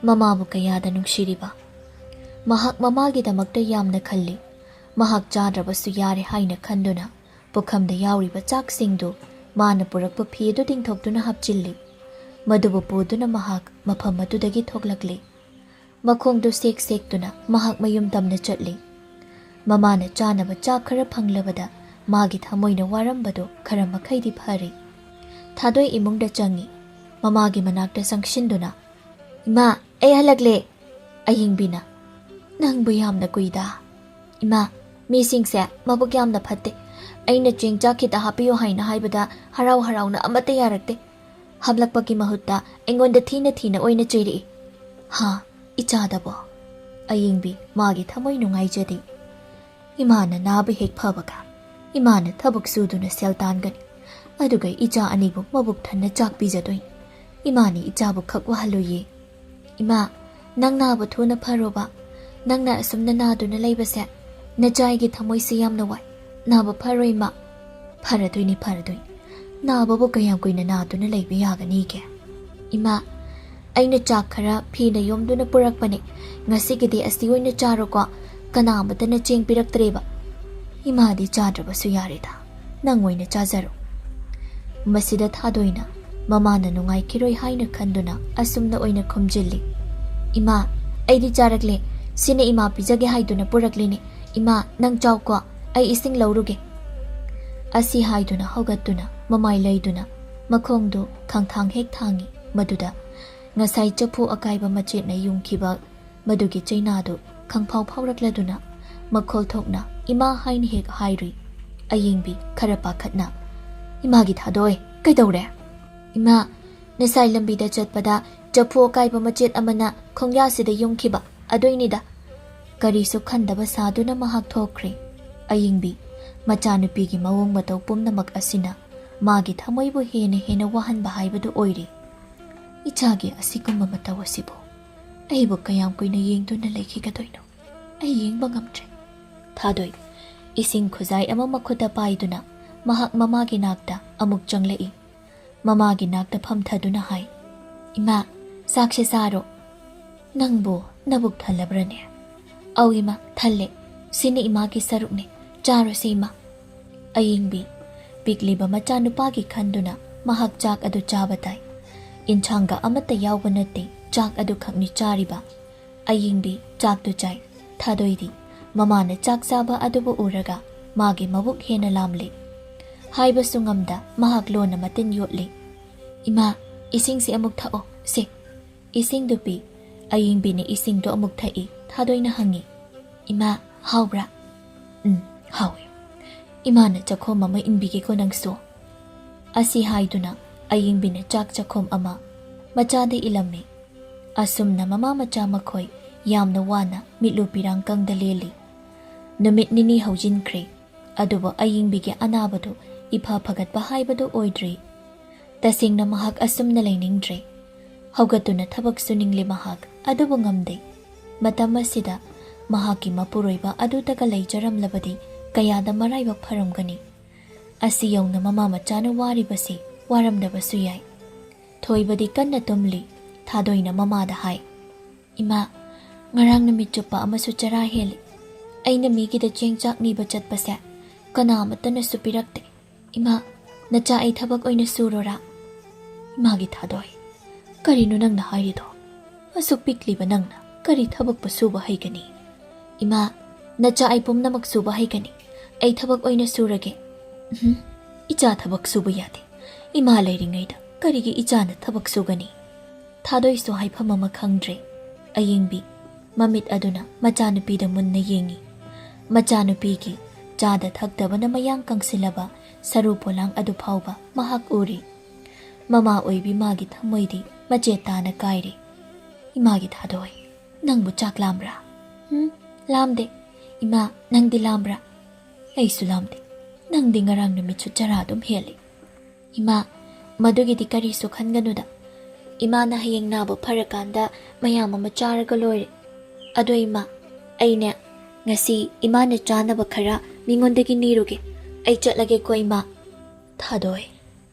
ꯃꯃꯥꯕꯨ ꯀꯌꯥꯗ ꯅꯨꯡꯁꯤꯔꯤꯕ꯫ ꯃꯍꯥꯛ ꯃꯃꯥꯒꯤꯗꯃꯛꯇ ꯌꯥꯝꯅ ꯈꯜꯂꯤ꯫ ꯃꯍꯥꯛ ꯆꯥꯗ꯭ꯔꯕꯁꯨ ꯌꯥꯔꯦ ꯍꯥꯏꯅ ꯈꯟꯗꯨꯅ ꯄꯨꯈꯝꯗ ꯌꯥꯎꯔꯤꯕ ꯆꯥꯛꯁꯤꯡꯗꯨ ꯃꯥꯅ ꯄꯨꯔꯛꯄ ꯐꯤ ꯑꯗꯨ ꯇꯤꯡꯊꯣꯛꯇꯨꯅ ꯍꯥꯞꯆꯤꯜꯂꯤ꯫ ꯃꯗꯨꯕꯨ ꯄꯨꯗꯨꯅ ꯃꯍꯥꯛ ꯃꯐꯝ ꯑꯗꯨꯗꯒꯤ ꯊꯣꯛꯂꯛꯂꯤ꯫ ꯃꯈꯣꯡꯗꯨ ꯁꯦꯛ ꯁꯦꯛꯇꯨꯅ ꯃꯍꯥꯛ ꯃꯌꯨꯝ ꯇꯝꯅ ꯆꯠꯂꯤ꯫ ꯃꯃꯥꯅ ꯆꯥꯅꯕ ꯆꯥꯛ ꯈꯔ ꯐꯪꯂꯕꯗ ꯃꯥꯒꯤ ꯊꯃꯣꯏꯅ ꯋꯥꯔꯝꯕꯗꯨ ꯈꯔ ꯃꯈꯩꯗꯤ ꯐꯔꯤ꯫ ꯊꯥꯗꯣꯏ ꯏꯃꯨꯡꯗ ꯆꯪꯉꯤ꯫ ꯃꯃꯥꯒꯤ ꯃꯅꯥꯛꯇ ꯆꯪꯁꯤꯟꯗꯨꯅ, "ꯏꯃꯥ, ꯑꯩ ꯍꯜꯂꯛꯂꯦ!" ꯑꯌꯤꯡꯕꯤꯅ, "ꯅꯪꯕꯨ ꯌꯥꯝꯅ ꯀꯨꯏꯗ꯫ ꯏꯃꯥ, ꯃꯤꯁꯤꯡꯁꯦ ꯃꯕꯨꯛ ꯌꯥꯝꯅ ꯐꯠꯇꯦ꯫ ꯑꯩꯅ ꯆꯦꯡ ꯆꯥꯛ ꯈꯤꯇ ꯍꯥꯞꯄꯤꯌꯨ ꯍꯥꯏꯅ ꯍꯥꯏꯕꯗ ꯍꯔꯥꯎ ꯍꯔꯥꯎꯅ ꯑꯃꯠꯇ ꯌꯥꯔꯛꯇꯦ꯫ ꯍꯥꯞꯂꯛꯄꯒꯤ ꯃꯍꯨꯠꯇ ꯑꯩꯉꯣꯟꯗ ꯊꯤꯅ ꯊꯤꯅ ꯑꯣꯏꯅ ꯆꯩꯔꯛꯏ꯫ ꯍꯥ, ꯏꯆꯥꯗꯕꯣ?" ꯑꯌꯤꯡꯕꯤ ꯃꯥꯒꯤ ꯊꯃꯣꯏ ꯅꯨꯡꯉꯥꯏꯖꯗꯦ꯫ "ꯏꯃꯥꯅ ꯅꯥꯕ ꯍꯦꯛ ꯐꯕꯒ ꯏꯃꯥꯅ ꯊꯕꯛ ꯁꯨꯗꯨꯅ ꯁꯦꯜ ꯇꯥꯟꯒꯅꯤ, ꯑꯗꯨꯒ ꯏꯆꯥ ꯑꯅꯤꯕꯨ ꯃꯕꯨꯛ ꯊꯟꯅ ꯆꯥꯛ ꯄꯤꯖꯗꯣꯏꯅꯤ꯫ ꯏꯃꯥꯅ ꯏꯆꯥꯕꯨ ꯈꯛ ꯋꯥꯍꯜꯂꯣꯏꯌꯦ꯫ ꯏꯃꯥ, ꯅꯪ ꯅꯥꯕ ꯊꯨꯅ ꯐꯔꯣꯕ꯫ ꯅꯪꯅ ꯑꯁꯨꯝꯅ ꯅꯥꯗꯨꯅ ꯂꯩꯕꯁꯦ ꯅꯆꯥ ꯑꯩꯒꯤ ꯊꯃꯣꯏꯁꯦ ꯌꯥꯝꯅ ꯋꯥꯏ꯫ ꯅꯥꯕ ꯐꯔꯣꯏ, ꯏꯃꯥ꯫" "ꯐꯔꯗꯣꯏꯅꯤ, ꯐꯔꯗꯣꯏꯅꯤ꯫ ꯅꯥꯕꯕꯨ ꯀꯌꯥꯝ ꯀꯨꯏꯅ ꯅꯥꯗꯨꯅ ꯂꯩꯕ ꯌꯥꯒꯅꯤꯒꯦ?" "ꯏꯃꯥ, ꯑꯩꯅ ꯆꯥꯛ ꯈꯔ ꯐꯤꯅ ꯌꯣꯝꯗꯨꯅ ꯄꯨꯔꯛꯄꯅꯦ꯫ ꯉꯁꯤꯒꯤꯗꯤ ꯑꯁꯤ ꯑꯣꯏꯅ ꯆꯥꯔꯣꯀꯣ꯫ ꯀꯅꯥ ꯑꯃꯠꯇꯅ ꯆꯦꯡ ꯄꯤꯔꯛꯇ꯭ꯔꯦꯕ꯫ ꯏꯃꯥꯗꯤ ꯆꯥꯗ꯭ꯔꯕꯁꯨ ꯌꯥꯔꯦꯗ꯫ ꯅꯪ ꯑꯣꯏꯅ ꯆꯥꯖꯔꯣ꯫" ꯃꯁꯤꯗ ꯊꯥꯗꯣꯏꯅ ꯃꯃꯥꯅ ꯅꯨꯡꯉꯥꯏꯈꯤꯔꯣꯏ ꯍꯥꯏꯅ ꯈꯟꯗꯨꯅ ꯑꯁꯨꯝꯅ ꯑꯣꯏꯅ ꯈꯨꯝꯖꯤꯜꯂꯤ꯫ "ꯏꯃꯥ, ꯑꯩꯗꯤ ꯆꯥꯔꯛꯂꯦ꯫ ꯁꯤꯅ ꯏꯃꯥ ꯄꯤꯖꯒꯦ ꯍꯥꯏꯗꯨꯅ ꯄꯨꯔꯛꯂꯤꯅꯦ꯫ ꯏꯃꯥ, ꯅꯪ ꯆꯥꯎꯀꯣ, ꯑꯩ ꯏꯁꯤꯡ ꯂꯧꯔꯨꯒꯦ꯫" ꯑꯁꯤ ꯍꯥꯏꯗꯨꯅ ꯍꯧꯒꯠꯇꯨꯅ ꯃꯃꯥꯏ ꯂꯩꯗꯨꯅ ꯃꯈꯣꯡꯗꯨ ꯈꯪꯊꯥꯡ ꯍꯦꯛ ꯊꯥꯡꯉꯤ꯫ ꯃꯗꯨꯗ ꯉꯁꯥꯏ ꯆꯐꯨ ꯑꯀꯥꯏꯕ ꯃꯆꯦꯠꯅ ꯌꯨꯡꯈꯤꯕ ꯃꯗꯨꯒꯤ ꯆꯩꯅꯥꯗꯨ ꯈꯪꯐꯥꯎ ꯐꯥꯎꯔꯛꯂꯗꯨꯅ ꯃꯈꯣꯜ ꯊꯣꯛꯅ "ꯏꯃꯥ" ꯍꯥꯏꯅ ꯍꯦꯛ ꯍꯥꯏꯔꯨꯏ꯫ ꯑꯌꯤꯡꯕꯤ ꯈꯔ ꯄꯥꯈꯠꯅ, "ꯏꯃꯥꯒꯤ ꯊꯥꯗꯣꯏ, ꯀꯩꯗꯧꯔꯦ?" "ꯏꯃꯥ, ꯉꯁꯥꯏ ꯂꯝꯕꯤꯗ ꯆꯠꯄꯗ ꯆꯐꯨ ꯑꯀꯥꯏꯕ ꯃꯆꯦꯠ ꯑꯃꯅ ꯈꯣꯡꯌꯥꯁꯤꯗ ꯌꯨꯡꯈꯤꯕ ꯑꯗꯨꯏꯅꯤꯗ꯫" ꯀꯔꯤꯁꯨ ꯈꯟꯗꯕ ꯁꯥꯗꯨꯅ ꯃꯍꯥꯛ ꯊꯣꯛꯈ꯭ꯔꯦ꯫ ꯑꯌꯤꯡꯕꯤ, ꯃꯆꯥꯅꯨꯄꯤꯒꯤ ꯃꯑꯣꯡ ꯃꯇꯧ ꯄꯨꯝꯅꯃꯛ ꯑꯁꯤꯅ ꯃꯥꯒꯤ ꯊꯃꯣꯏꯕꯨ ꯍꯦꯟꯅ ꯍꯦꯟꯅ ꯋꯥꯍꯟꯕ ꯍꯥꯏꯕꯗꯨ ꯑꯣꯏꯔꯦ꯫ "ꯏꯆꯥꯒꯤ ꯑꯁꯤꯒꯨꯝꯕ ꯃꯇꯧ ꯑꯁꯤꯕꯨ ꯑꯩꯕꯨ ꯀꯌꯥꯝ ꯀꯨꯏꯅ ꯌꯦꯡꯗꯨꯅ ꯂꯩꯈꯤꯒꯗꯣꯏꯅꯣ? ꯑꯩ ꯌꯦꯡꯕ ꯉꯝꯗ꯭ꯔꯦ꯫" ꯊꯥꯗꯣꯏ, ꯏꯁꯤꯡ ꯈꯨꯖꯥꯏ ꯑꯃ ꯃꯈꯨꯠꯇ ꯄꯥꯏꯗꯨꯅ ꯃꯍꯥꯛ ꯃꯃꯥꯒꯤ ꯅꯥꯛꯇ ꯑꯃꯨꯛ ꯆꯪꯂꯛꯏ꯫ ꯃꯃꯥꯒꯤ ꯅꯥꯛꯇ ꯐꯝꯊꯗꯨꯅ ꯍꯥꯏ, "ꯏꯃꯥ, ꯆꯥꯛꯁꯦ ꯆꯥꯔꯣ꯫" "ꯅꯪꯕꯨ ꯅꯕꯨꯛ ꯊꯜꯂꯕ꯭ꯔꯅꯦ?" "ꯑꯧ ꯏꯃꯥ, ꯊꯜꯂꯦ꯫ ꯁꯤꯅ ꯏꯃꯥꯒꯤ ꯁꯔꯨꯛꯅꯦ꯫ ꯆꯥꯔꯣꯁꯦ ꯏꯃꯥ꯫" ꯑꯌꯤꯡꯕꯤ, ꯄꯤꯛꯂꯤꯕ ꯃꯆꯥꯅꯨꯄꯥꯒꯤ ꯈꯟꯗꯨꯅ ꯃꯍꯥꯛ ꯆꯥꯛ ꯑꯗꯨ ꯆꯥꯕ ꯇꯥꯏ꯫ ꯏꯟꯁꯥꯡꯒ ꯑꯃꯠꯇ ꯌꯥꯎꯕ ꯅꯠꯇꯦ, ꯆꯥꯛ ꯑꯗꯨꯈꯛꯅꯤ ꯆꯥꯔꯤꯕ꯫ ꯑꯌꯤꯡꯕꯤ ꯆꯥꯛꯇꯨ ꯆꯥꯏ꯫ ꯊꯥꯗꯣꯏꯗꯤ ꯃꯃꯥꯅ ꯆꯥꯛ ꯆꯥꯕ ꯑꯗꯨꯕꯨ ꯎꯔꯒ ꯃꯥꯒꯤ ꯃꯕꯨꯛ ꯍꯦꯟꯅ ꯂꯥꯝꯂꯦ꯫ ꯍꯥꯏꯕꯁꯨ ꯉꯝꯗ ꯃꯍꯥꯛ ꯂꯣꯟꯅ ꯃꯇꯤꯟ ꯌꯣꯠꯂꯤ꯫ "ꯏꯃꯥ, ꯏꯁꯤꯡꯁꯤ ꯑꯃꯨꯛ ꯊꯛꯑꯣ, ꯁꯦ꯫" ꯏꯁꯤꯡꯗꯨ ꯄꯤ꯫ ꯑꯌꯤꯡꯕꯤꯅ ꯏꯁꯤꯡꯗꯨ ꯑꯃꯨꯛ ꯊꯛꯏ꯫ ꯊꯥꯗꯣꯏꯅ ꯍꯪꯉꯤ, "ꯏꯃꯥ, ꯍꯥꯎꯕ꯭ꯔꯥ?" "ꯎꯝ, ꯍꯥꯎꯏ꯫ ꯏꯃꯥꯅ ꯆꯥꯛꯈꯣꯝ ꯑꯃ ꯏꯟꯕꯤꯒꯦꯀꯣ ꯅꯪꯁꯨ꯫" ꯑꯁꯤ ꯍꯥꯏꯗꯨꯅ ꯑꯌꯤꯡꯕꯤꯅ ꯆꯥꯛ ꯆꯥꯛꯈꯣꯝ ꯑꯃ ꯃꯆꯥꯗ ꯏꯜꯂꯝꯃꯤ꯫ ꯑꯁꯨꯝꯅ ꯃꯃꯥ ꯃꯆꯥ ꯃꯈꯣꯏ ꯌꯥꯝꯅ ꯋꯥꯅ ꯃꯤꯠꯂꯨ ꯄꯤꯔꯥꯡꯀꯪꯗ ꯂꯦꯜꯂꯤ꯫ ꯅꯨꯃꯤꯠ ꯅꯤꯅꯤ ꯍꯧꯖꯤꯟꯈ꯭ꯔꯦ, ꯑꯗꯨꯕꯨ ꯑꯌꯤꯡꯕꯤꯒꯤ ꯑꯅꯥꯕꯗꯨ ꯏꯐ ꯐꯒꯠꯄ ꯍꯥꯏꯕꯗꯨ ꯑꯣꯏꯗ꯭ꯔꯤ꯫ ꯇꯁꯦꯡꯅ ꯃꯍꯥꯛ ꯑꯁꯨꯝꯅ ꯂꯩꯅꯤꯡꯗ꯭ꯔꯦ꯫ ꯍꯧꯒꯠꯇꯨꯅ ꯊꯕꯛ ꯁꯨꯅꯤꯡꯂꯤ ꯃꯍꯥꯛ, ꯑꯗꯨꯕꯨ ꯉꯝꯗꯦ꯫ ꯃꯇꯝ ꯑꯁꯤꯗ ꯃꯍꯥꯛꯀꯤ ꯃꯄꯨꯔꯣꯏꯕ ꯑꯗꯨꯇꯒ ꯂꯩꯖꯔꯝꯂꯕꯗꯤ ꯀꯌꯥꯗ ꯃꯔꯥꯏꯕꯛ ꯐꯔꯝꯒꯅꯤ꯫ ꯑꯁꯤ ꯌꯧꯅ ꯃꯃꯥ ꯃꯆꯥꯅ ꯋꯥꯔꯤꯕꯁꯤ ꯋꯥꯔꯝꯗꯕꯁꯨ ꯌꯥꯏ꯫ ꯊꯣꯏꯕꯗꯤ ꯀꯟꯅ ꯇꯨꯝꯂꯤ꯫ ꯊꯥꯗꯣꯏꯅ ꯃꯃꯥꯗ ꯍꯥꯏ, "ꯏꯃꯥ, ꯉꯔꯥꯡ ꯅꯨꯃꯤꯠ ꯆꯨꯞꯄ ꯑꯃꯁꯨ ꯆꯔꯥ ꯍꯦꯜꯂꯤ꯫ ꯑꯩꯅ ꯃꯤꯒꯤꯗ ꯆꯦꯡ ꯆꯥꯛ ꯅꯤꯕ ꯆꯠꯄꯁꯦ ꯀꯅꯥ ꯑꯃꯠꯇꯅꯁꯨ ꯄꯤꯔꯛꯇꯦ꯫ ꯏꯃꯥ, ꯅꯆꯥ ꯑꯩ ꯊꯕꯛ ꯑꯣꯏꯅ ꯁꯨꯔꯣꯔꯥ?" "ꯏꯃꯥꯒꯤ ꯊꯥꯗꯣꯏ, ꯀꯔꯤꯅꯣ ꯅꯪꯅ ꯍꯥꯏꯔꯤꯗꯣ?" "ꯑꯁꯨꯛ ꯄꯤꯛꯂꯤꯕ ꯅꯪꯅ ꯀꯔꯤ ꯊꯕꯛꯄꯨ ꯁꯨꯕ ꯍꯩꯒꯅꯤ?" "ꯏꯃꯥ, ꯅꯆꯥ ꯑꯩ ꯄꯨꯝꯅꯃꯛ ꯁꯨꯕ ꯍꯩꯒꯅꯤ꯫ ꯑꯩ ꯊꯕꯛ ꯑꯣꯏꯅ ꯁꯨꯔꯒꯦ꯫" "ꯎꯝ, ꯏꯆꯥ ꯊꯕꯛ ꯁꯨꯕ ꯌꯥꯗꯦ꯫ ꯏꯃꯥ ꯂꯩꯔꯤꯉꯩꯗ ꯀꯔꯤꯒꯤ ꯏꯆꯥꯅ ꯊꯕꯛ ꯁꯨꯒꯅꯤ?" ꯊꯥꯗꯣꯏꯁꯨ ꯍꯥꯏꯐꯝ ꯑꯃ ꯈꯪꯗ꯭ꯔꯦ꯫ ꯑꯌꯤꯡꯕꯤ ꯃꯃꯤꯠ ꯑꯗꯨꯅ ꯃꯆꯥꯅꯨꯄꯤꯗ ꯃꯨꯟꯅ ꯌꯦꯡꯏ꯫ ꯃꯆꯥꯅꯨꯄꯤꯒꯤ ꯆꯥꯗ ꯊꯛꯇꯕꯅ ꯃꯌꯥꯡ ꯀꯪꯁꯤꯜꯂꯕ ꯁꯔꯨ ꯄꯣꯂꯥꯡ ꯑꯗꯨ ꯐꯥꯎꯕ ꯃꯍꯥꯛ ꯎꯔꯤ꯫ ꯃꯃꯥ ꯑꯣꯏꯕꯤ ꯃꯥꯒꯤ ꯊꯃꯣꯏꯗꯤ ꯃꯆꯦꯠ ꯇꯥꯅ ꯀꯥꯏꯔꯦ꯫ "ꯏꯃꯥꯒꯤ ꯊꯥꯗꯣꯏ, ꯅꯪꯕꯨ ꯆꯥꯛ ꯂꯥꯝꯕ꯭ꯔꯥ?" "ꯎꯝ, ꯂꯥꯝꯗꯦ꯫ ꯏꯃꯥ, ꯅꯪꯗꯤ ꯂꯥꯝꯕ꯭ꯔꯥ?" "ꯑꯩꯁꯨ ꯂꯥꯝꯗꯦ꯫ ꯅꯪꯗꯤ ꯉꯔꯥꯡ ꯅꯨꯃꯤꯠꯁꯨ ꯆꯔꯥ ꯑꯗꯨꯝ ꯍꯦꯜꯂꯤ꯫" "ꯏꯃꯥ, ꯃꯗꯨꯒꯤꯗꯤ ꯀꯔꯤꯁꯨ ꯈꯟꯒꯅꯨꯗ꯫ ꯏꯃꯥꯅ ꯍꯌꯦꯡ ꯅꯥꯕ ꯐꯔꯀꯥꯟꯗ ꯃꯌꯥꯝ ꯑꯃ ꯆꯥꯔꯒ ꯂꯣꯏꯔꯦ꯫ ꯑꯗꯣ ꯏꯃꯥ, ꯑꯩꯅꯦ, ꯉꯁꯤ ꯏꯃꯥꯅ ꯆꯥꯅꯕ ꯈꯔ ꯃꯤꯉꯣꯟꯗꯒꯤ ꯅꯤꯔꯨꯒꯦ꯫ ꯑꯩ ꯆꯠꯂꯒꯦꯀꯣ ꯏꯃꯥ꯫" "ꯊꯥꯗꯣꯏ꯫"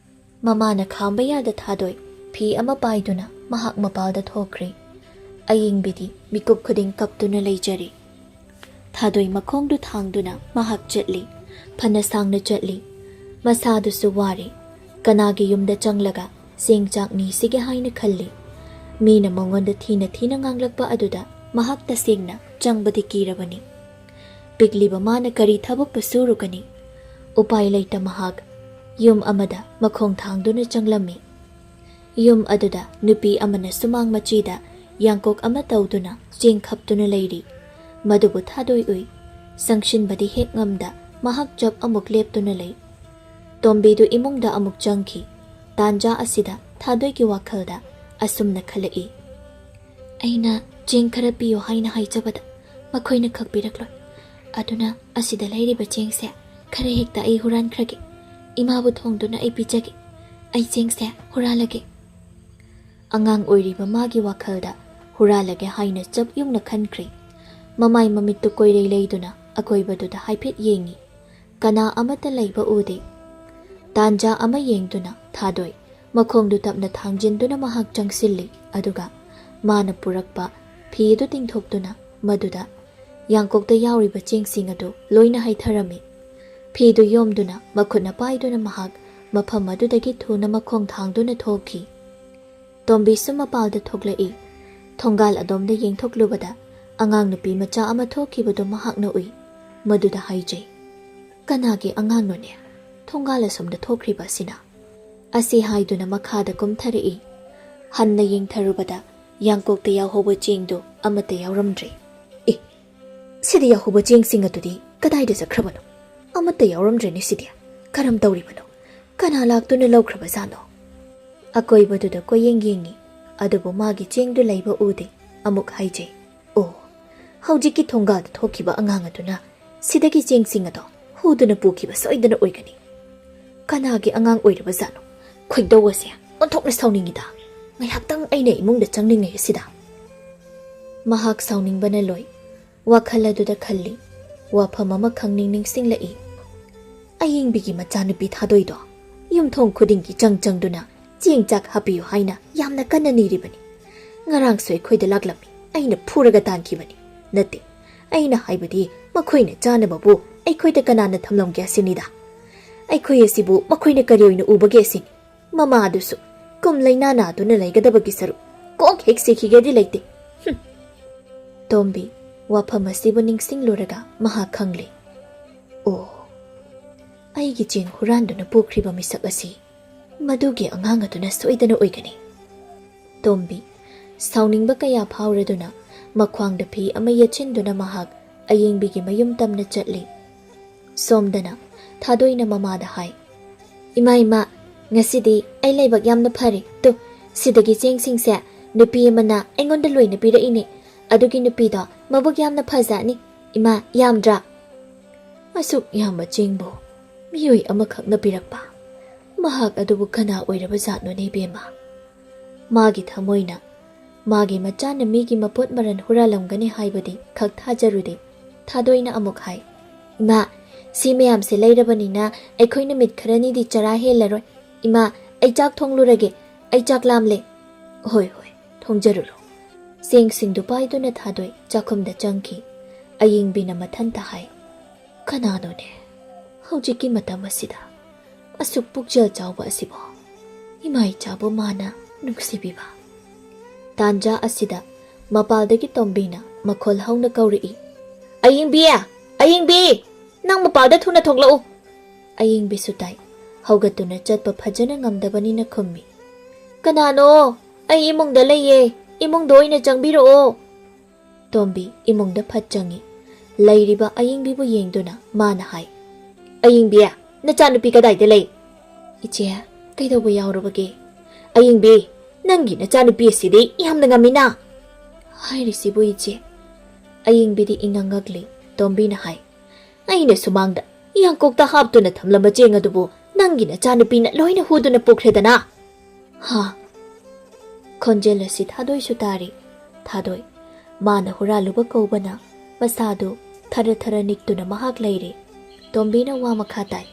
ꯃꯃꯥꯅ ꯈꯥꯝꯕ ꯌꯥꯗ ꯊꯥꯗꯣꯏ ꯐꯤ ꯑꯃ ꯄꯥꯏꯗꯨꯅ ꯃꯍꯥꯛ ꯃꯄꯥꯜꯗ ꯊꯣꯛꯈ꯭ꯔꯦ꯫ ꯑꯌꯤꯡꯕꯤꯗꯤ ꯃꯤꯀꯨꯞ ꯈꯨꯗꯤꯡ ꯀꯞꯇꯨꯅ ꯂꯩꯖꯔꯦ꯫ ꯊꯥꯗꯣꯏ ꯃꯈꯣꯡꯗꯨ ꯊꯥꯡꯗꯨꯅ ꯃꯍꯥꯛ ꯆꯠꯂꯤ꯫ ꯐꯅ ꯁꯥꯡꯅ ꯆꯠꯂꯤ꯫ ꯃꯁꯥꯗꯨꯁꯨ ꯋꯥꯔꯦ꯫ ꯀꯅꯥꯒꯤ ꯌꯨꯝꯗ ꯆꯪꯂꯒ ꯆꯦꯡ ꯆꯥꯛ ꯅꯤꯁꯤꯒꯦ ꯍꯥꯏꯅ ꯈꯜꯂꯤ꯫ ꯃꯤꯅ ꯃꯉꯣꯟꯗ ꯊꯤꯅ ꯊꯤꯅ ꯉꯥꯡꯂꯛꯄ ꯑꯗꯨꯗ ꯃꯍꯥꯛ ꯇꯁꯦꯡꯅ ꯆꯪꯕꯗꯤ ꯀꯤꯔꯕꯅꯤ꯫ ꯄꯤꯛꯂꯤꯕ ꯃꯥꯅ ꯀꯔꯤ ꯊꯕꯛꯄꯨ ꯁꯨꯔꯨꯒꯅꯤ? ꯎꯄꯥꯏ ꯂꯩꯇ ꯃꯍꯥꯛ ꯌꯨꯝ ꯑꯃꯗ ꯃꯈꯣꯡ ꯊꯥꯡꯗꯨꯅ ꯆꯪꯂꯝꯃꯤ꯫ ꯌꯨꯝ ꯑꯗꯨꯗ ꯅꯨꯄꯤ ꯑꯃꯅ ꯁꯨꯃꯥꯡ ꯃꯆꯤꯗ ꯌꯥꯡꯀꯣꯛ ꯑꯃ ꯇꯧꯗꯨꯅ ꯆꯦꯡ ꯈꯞꯇꯨꯅ ꯂꯩꯔꯤ꯫ ꯃꯗꯨꯕꯨ ꯊꯥꯗꯣꯏ ꯎꯏ꯫ ꯆꯪꯁꯤꯟꯕꯗꯤ ꯍꯦꯛ ꯉꯝꯗ ꯃꯍꯥꯛ ꯆꯞ ꯑꯃꯨꯛ ꯂꯦꯞꯇꯨꯅ ꯂꯩ꯫ ꯇꯣꯝꯕꯤꯗꯨ ꯏꯃꯨꯡꯗ ꯑꯃꯨꯛ ꯆꯪꯈꯤ꯫ ꯇꯥꯟꯖꯥ ꯑꯁꯤꯗ ꯊꯥꯗꯣꯏꯒꯤ ꯋꯥꯈꯜꯗ ꯑꯁꯨꯝꯅ ꯈꯜꯂꯛꯏ, "ꯑꯩꯅ ꯆꯦꯡ ꯈꯔ ꯄꯤꯌꯨ ꯍꯥꯏꯅ ꯍꯥꯏꯖꯕꯗ ꯃꯈꯣꯏꯅ ꯈꯛꯄꯤꯔꯛꯂꯣꯏ꯫ ꯑꯗꯨꯅ ꯑꯁꯤꯗ ꯂꯩꯔꯤꯕ ꯆꯦꯡꯁꯦ ꯈꯔ ꯍꯦꯛꯇ ꯑꯩ ꯍꯨꯔꯥꯟꯈ꯭ꯔꯒꯦ꯫ ꯏꯃꯥꯕꯨ ꯊꯣꯡꯗꯨꯅ ꯑꯩ ꯄꯤꯖꯒꯦ꯫ ꯑꯩ ꯆꯦꯡꯁꯦ ꯍꯨꯔꯥꯜꯂꯒꯦ꯫" ꯑꯉꯥꯡ ꯑꯣꯏꯔꯤꯕ ꯃꯥꯒꯤ ꯋꯥꯈꯜꯗ ꯍꯨꯔꯥꯜꯂꯒꯦ ꯍꯥꯏꯅ ꯆꯞ ꯌꯨꯡꯅ ꯈꯟꯈ꯭ꯔꯦ꯫ ꯃꯃꯥꯏ ꯃꯃꯤꯠꯇꯨ ꯀꯣꯏꯔꯩ ꯂꯩꯗꯨꯅ ꯑꯀꯣꯏꯕꯗꯨꯗ ꯍꯥꯏꯐꯦꯠ ꯌꯦꯡꯉꯤ꯫ ꯀꯅꯥ ꯑꯃꯠꯇ ꯂꯩꯕ ꯎꯗꯦ꯫ ꯇꯥꯟꯖꯥ ꯑꯃ ꯌꯦꯡꯗꯨꯅ ꯊꯥꯗꯣꯏ ꯃꯈꯣꯡꯗꯨ ꯇꯞꯅ ꯊꯥꯡꯖꯤꯟꯗꯨꯅ ꯃꯍꯥꯛ ꯆꯪꯁꯤꯜꯂꯤ, ꯑꯗꯨꯒ ꯃꯥꯅ ꯄꯨꯔꯛꯄ ꯐꯤ ꯑꯗꯨ ꯇꯤꯡꯊꯣꯛꯇꯨꯅ ꯃꯗꯨꯗ ꯌꯥꯡꯀꯣꯛꯇ ꯌꯥꯎꯔꯤꯕ ꯆꯦꯡꯁꯤꯡ ꯑꯗꯨ ꯂꯣꯏꯅ ꯍꯩꯊꯔꯝꯃꯤ꯫ ꯐꯤꯗꯨ ꯌꯣꯝꯗꯨꯅ ꯃꯈꯨꯠꯅ ꯄꯥꯏꯗꯨꯅ ꯃꯍꯥꯛ ꯃꯐꯝ ꯑꯗꯨꯗꯒꯤ ꯊꯨꯅ ꯃꯈꯣꯡ ꯊꯥꯡꯗꯨꯅ ꯊꯣꯛꯈꯤ꯫ ꯇꯣꯝꯕꯤꯁꯨ ꯃꯄꯥꯜꯗ ꯊꯣꯛꯂꯛꯏ꯫ ꯊꯣꯡꯒꯥꯜ ꯑꯗꯣꯝꯗ ꯌꯦꯡꯊꯣꯛꯂꯨꯕꯗ ꯑꯉꯥꯡ ꯅꯨꯄꯤ ꯃꯆꯥ ꯑꯃ ꯊꯣꯛꯈꯤꯕꯗꯨ ꯃꯍꯥꯛꯅ ꯎꯏ꯫ ꯃꯗꯨꯗ ꯍꯥꯏꯖꯩ, "ꯀꯅꯥꯒꯤ ꯑꯉꯥꯡꯅꯣꯅꯦ ꯊꯣꯡꯒꯥꯜ ꯑꯁꯣꯝꯗ ꯊꯣꯛꯈ꯭ꯔꯤꯕ ꯑꯁꯤꯅ?" ꯑꯁꯤ ꯍꯥꯏꯗꯨꯅ ꯃꯈꯥꯗ ꯀꯨꯝꯊꯔꯛꯏ꯫ ꯍꯟꯅ ꯌꯦꯡꯊꯔꯨꯕꯗ ꯌꯥꯡꯀꯣꯛꯇ ꯌꯥꯎꯍꯧꯕ ꯆꯦꯡꯗꯨ ꯑꯃꯠꯇ ꯌꯥꯎꯔꯝꯗ꯭ꯔꯦ꯫ "ꯑꯦ, ꯁꯤꯗ ꯌꯥꯎꯍꯧꯕ ꯆꯦꯡꯁꯤꯡ ꯑꯗꯨꯗꯤ ꯀꯗꯥꯏꯗ ꯆꯠꯈ꯭ꯔꯕꯅꯣ? ꯑꯃꯠꯇ ꯌꯥꯎꯔꯝꯗ꯭ꯔꯦꯅꯦ ꯁꯤꯗꯤ꯫ ꯀꯔꯝ ꯇꯧꯔꯤꯕꯅꯣ? ꯀꯅꯥ ꯂꯥꯛꯇꯨꯅ ꯂꯧꯈ꯭ꯔꯕꯖꯥꯠꯅꯣ?" ꯑꯀꯣꯏꯕꯗꯨꯗ ꯀꯣꯏꯌꯦꯡ ꯌꯦꯡꯉꯤ, ꯑꯗꯨꯕꯨ ꯃꯥꯒꯤ ꯆꯦꯡꯗꯨ ꯂꯩꯕ ꯎꯗꯦ꯫ ꯑꯃꯨꯛ ꯍꯥꯏꯖꯩ, "ꯑꯣ, ꯍꯧꯖꯤꯛꯀꯤ ꯊꯣꯡꯒꯥꯜꯗ ꯊꯣꯛꯈꯤꯕ ꯑꯉꯥꯡ ꯑꯗꯨꯅ ꯁꯤꯗꯒꯤ ꯆꯦꯡꯁꯤꯡ ꯑꯗꯣ ꯍꯨꯗꯨꯅ ꯄꯨꯈꯤꯕ ꯁꯣꯏꯗꯅ ꯑꯣꯏꯒꯅꯤ꯫ ꯀꯅꯥꯒꯤ ꯑꯉꯥꯡ ꯑꯣꯏꯔꯕꯖꯥꯠꯅꯣ? ꯈꯣꯏꯗꯧ ꯑꯁꯦ ꯑꯣꯟꯊꯣꯛꯅ ꯁꯥꯎꯅꯤꯡꯉꯤꯗ꯫ ꯉꯥꯏꯍꯥꯛꯇꯪ ꯑꯩꯅ ꯏꯃꯨꯡꯗ ꯆꯪꯅꯤꯡꯉꯦ ꯁꯤꯗ꯫" ꯃꯍꯥꯛ ꯁꯥꯎꯅꯤꯡꯕꯅ ꯂꯣꯏ꯫ ꯋꯥꯈꯜ ꯑꯗꯨꯗ ꯈꯜꯂꯤ꯫ ꯋꯥꯐꯝ ꯑꯃꯈꯛ ꯅꯤꯡ ꯅꯤꯡꯁꯤꯡꯂꯛꯏ꯫ ꯑꯌꯤꯡꯕꯤꯒꯤ ꯃꯆꯥꯅꯨꯄꯤ ꯊꯥꯗꯣꯏꯗꯣ ꯌꯨꯝꯊꯣꯡ ꯈꯨꯗꯤꯡꯒꯤ ꯆꯪ ꯆꯪꯗꯨꯅ ꯆꯦꯡ ꯆꯥꯛ ꯍꯥꯞꯄꯤꯌꯨ ꯍꯥꯏꯅ ꯌꯥꯝꯅ ꯀꯟꯅ ꯅꯤꯔꯤꯕꯅꯤ꯫ ꯉꯔꯥꯡꯁꯨ ꯑꯩꯈꯣꯏꯗ ꯂꯥꯛꯂꯝꯃꯤ꯫ ꯑꯩꯅ ꯐꯨꯔꯒ ꯇꯥꯟꯈꯤꯕꯅꯤ꯫ ꯅꯠꯇꯦ, ꯑꯩꯅ ꯍꯥꯏꯕꯗꯤ ꯃꯈꯣꯏꯅ ꯆꯥꯅꯕꯕꯨ ꯑꯩꯈꯣꯏꯗ ꯀꯅꯥꯅ ꯊꯝꯂꯝꯒꯦ ꯑꯁꯤꯅꯤꯗ꯫ ꯑꯩꯈꯣꯏ ꯑꯁꯤꯕꯨ ꯃꯈꯣꯏꯅ ꯀꯔꯤ ꯑꯣꯏꯅ ꯎꯕꯒꯦ ꯑꯁꯤꯅꯤ꯫ ꯃꯃꯥ ꯑꯗꯨꯁꯨ ꯀꯨꯝ ꯂꯩꯅꯥ ꯅꯥꯗꯨꯅ ꯂꯩꯒꯗꯕꯒꯤ ꯁꯔꯨꯛ ꯀꯣꯛ ꯍꯦꯛ ꯁꯤꯈꯤꯒꯦꯗꯤ ꯂꯩꯇꯦ꯫ ꯍꯨꯝ꯫ ꯇꯣꯝꯕꯤ ꯋꯥꯐꯝ ꯑꯁꯤꯕꯨ ꯅꯤꯡꯁꯤꯡꯂꯨꯔꯒ ꯃꯍꯥꯛ ꯈꯪꯂꯦ꯫ "ꯑꯣ, ꯑꯩꯒꯤ ꯆꯦꯡ ꯍꯨꯔꯥꯟꯗꯨꯅ ꯄꯨꯈ꯭ꯔꯤꯕ ꯃꯤꯁꯛ ꯑꯁꯤ ꯃꯗꯨꯒꯤ ꯑꯉꯥꯡ ꯑꯗꯨꯅ ꯁꯣꯏꯗꯅ ꯑꯣꯏꯒꯅꯤ꯫" ꯇꯣꯝꯕꯤ ꯁꯥꯎꯅꯤꯡꯕ ꯀꯌꯥ ꯐꯥꯎꯔꯗꯨꯅ ꯃꯈ꯭ꯋꯥꯡꯗ ꯐꯤ ꯑꯃ ꯌꯦꯠꯁꯤꯟꯗꯨꯅ ꯃꯍꯥꯛ ꯑꯌꯤꯡꯕꯤꯒꯤ ꯃꯌꯨꯝ ꯇꯝꯅ ꯆꯠꯂꯤ꯫ ꯁꯣꯝꯗꯅ ꯊꯥꯗꯣꯏꯅ ꯃꯃꯥꯗ ꯍꯥꯏ, "ꯏꯃꯥ, ꯏꯃꯥ, ꯉꯁꯤꯗꯤ ꯑꯩ ꯂꯥꯏꯕꯛ ꯌꯥꯝꯅ ꯐꯔꯦ꯫ ꯇꯨ, ꯁꯤꯗꯒꯤ ꯆꯦꯡꯁꯤꯡꯁꯦ ꯅꯨꯄꯤ ꯑꯃꯅ ꯑꯩꯉꯣꯟꯗ ꯂꯣꯏꯅ ꯄꯤꯔꯛꯏꯅꯦ꯫ ꯑꯗꯨꯒꯤ ꯅꯨꯄꯤꯗꯣ ꯃꯕꯨꯛ ꯌꯥꯝꯅ ꯐꯖꯅꯤ꯫ ꯏꯃꯥ, ꯌꯥꯝꯗ꯭ꯔꯥ?" ꯑꯁꯨꯛ ꯌꯥꯝꯕ ꯆꯦꯡꯕꯨ ꯃꯤꯑꯣꯏ ꯑꯃꯈꯛꯅ ꯄꯤꯔꯛꯄ? ꯃꯍꯥꯛ ꯑꯗꯨꯕꯨ ꯀꯅꯥ ꯑꯣꯏꯔꯕ ꯖꯥꯠꯅꯣꯅꯦ, ꯏꯕꯦꯝꯃ? ꯃꯥꯒꯤ ꯊꯃꯣꯏꯅ ꯃꯥꯒꯤ ꯃꯆꯥꯅ ꯃꯤꯒꯤ ꯃꯄꯣꯠ ꯃꯔꯜ ꯍꯨꯔꯥꯜꯂꯝꯒꯅꯤ ꯍꯥꯏꯕꯗꯤ ꯈꯛ ꯊꯥꯖꯔꯨꯗꯦ꯫ ꯊꯥꯗꯣꯏꯅ ꯑꯃꯨꯛ ꯍꯥꯏ, "ꯏꯃꯥ, ꯁꯤ ꯃꯌꯥꯝꯁꯦ ꯂꯩꯔꯕꯅꯤꯅ ꯑꯩꯈꯣꯏ ꯅꯨꯃꯤꯠ ꯈꯔꯅꯤꯗꯤ ꯆꯔꯥ ꯍꯦꯜꯂꯔꯣꯏ꯫ ꯏꯃꯥ, ꯑꯩ ꯆꯥꯛ ꯊꯣꯡꯂꯨꯔꯒꯦ꯫ ꯑꯩ ꯆꯥꯛ ꯂꯥꯝꯂꯦ꯫" "ꯍꯣꯏ, ꯍꯣꯏ, ꯊꯣꯡꯖꯔꯨꯔꯣ꯫" ꯆꯦꯡꯁꯤꯡꯗꯨ ꯄꯥꯏꯗꯨꯅ ꯊꯥꯗꯣꯏ ꯆꯥꯛꯈꯨꯝꯗ ꯆꯪꯈꯤ꯫ ꯑꯌꯤꯡꯕꯤꯅ ꯃꯊꯟꯇ ꯍꯥꯏ, "ꯀꯅꯥꯅꯣꯅꯦ ꯍꯧꯖꯤꯛꯀꯤ ꯃꯇꯝ ꯑꯁꯤꯗ ꯑꯁꯨꯛ ꯄꯨꯛꯆꯦꯜ ꯆꯥꯎꯕ ꯑꯁꯤꯕꯣ? ꯏꯃꯥ ꯏꯆꯥꯕꯨ ꯃꯥꯅ ꯅꯨꯡꯁꯤꯕꯤꯕ?" ꯇꯥꯟꯖꯥ ꯑꯁꯤꯗ ꯃꯄꯥꯜꯗꯒꯤ ꯇꯣꯝꯕꯤꯅ ꯃꯈꯣꯜ ꯍꯧꯅ ꯀꯧꯔꯛꯏ, "ꯑꯌꯤꯡꯕꯤ! ꯑꯌꯤꯡꯕꯤ! ꯅꯪ ꯃꯄꯥꯜꯗ ꯊꯨꯅ ꯊꯣꯛꯂꯛꯎ!" ꯑꯌꯤꯡꯕꯤꯁꯨ ꯇꯥꯏ꯫ ꯍꯧꯒꯠꯇꯨꯅ ꯆꯠꯄ ꯐꯖꯅ ꯉꯝꯗꯕꯅꯤꯅ ꯈꯨꯝꯃꯤ, "ꯀꯅꯥꯅꯣ? ꯑꯩ ꯏꯃꯨꯡꯗ ꯂꯩꯌꯦ꯫ ꯏꯃꯨꯡꯗ ꯑꯣꯏꯅ ꯆꯪꯕꯤꯔꯛꯑꯣ!" ꯇꯣꯝꯕꯤ ꯏꯃꯨꯡꯗ ꯐꯠ ꯆꯪꯉꯤ꯫ ꯂꯩꯔꯤꯕ ꯑꯌꯤꯡꯕꯤꯕꯨ ꯌꯦꯡꯗꯨꯅ ꯃꯥꯅ ꯍꯥꯏ, "ꯑꯌꯤꯡꯕꯤ, ꯅꯆꯥꯅꯨꯄꯤ ꯀꯗꯥꯏꯗ ꯂꯩ?" "ꯏꯆꯦ, ꯀꯩꯗꯧꯕ ꯌꯥꯎꯔꯕꯒꯦ?" "ꯑꯌꯤꯡꯕꯤ, ꯅꯪꯒꯤ ꯅꯆꯥꯅꯨꯄꯤ ꯑꯁꯤꯗꯤ ꯌꯥꯝꯅ ꯉꯝꯃꯤꯅ!" "ꯍꯥꯏꯔꯤꯁꯤꯕꯨ ꯏꯆꯦ?" ꯑꯌꯤꯡꯕꯤꯗꯤ ꯏꯉꯛ ꯉꯛꯂꯤ꯫ ꯇꯣꯝꯕꯤꯅ ꯍꯥꯏ, "ꯑꯩꯅ ꯁꯨꯃꯥꯡꯗ ꯌꯥꯡꯀꯣꯛꯇ ꯍꯥꯞꯇꯨꯅ ꯊꯝꯂꯝꯕ ꯆꯦꯡ ꯑꯗꯨꯕꯨ ꯅꯪꯒꯤ ꯅꯆꯥꯅꯨꯄꯤꯅ ꯂꯣꯏꯅ ꯍꯨꯗꯨꯅ ꯄꯨꯈ꯭ꯔꯦꯗꯅ!" "ꯍꯥ?" ꯈꯣꯟꯖꯦꯜ ꯑꯁꯤ ꯊꯥꯗꯣꯏꯁꯨ ꯇꯥꯔꯤ꯫ ꯊꯥꯗꯣꯏ, ꯃꯥꯅ ꯍꯨꯔꯥꯜꯂꯨꯕ ꯀꯧꯕꯅ ꯃꯁꯥꯗꯨ ꯊꯔ ꯊꯔ ꯅꯤꯛꯇꯨꯅ ꯃꯍꯥꯛ ꯂꯩꯔꯤ꯫ ꯇꯣꯝꯕꯤꯅ ꯋꯥ ꯃꯈꯥ ꯇꯥꯏ,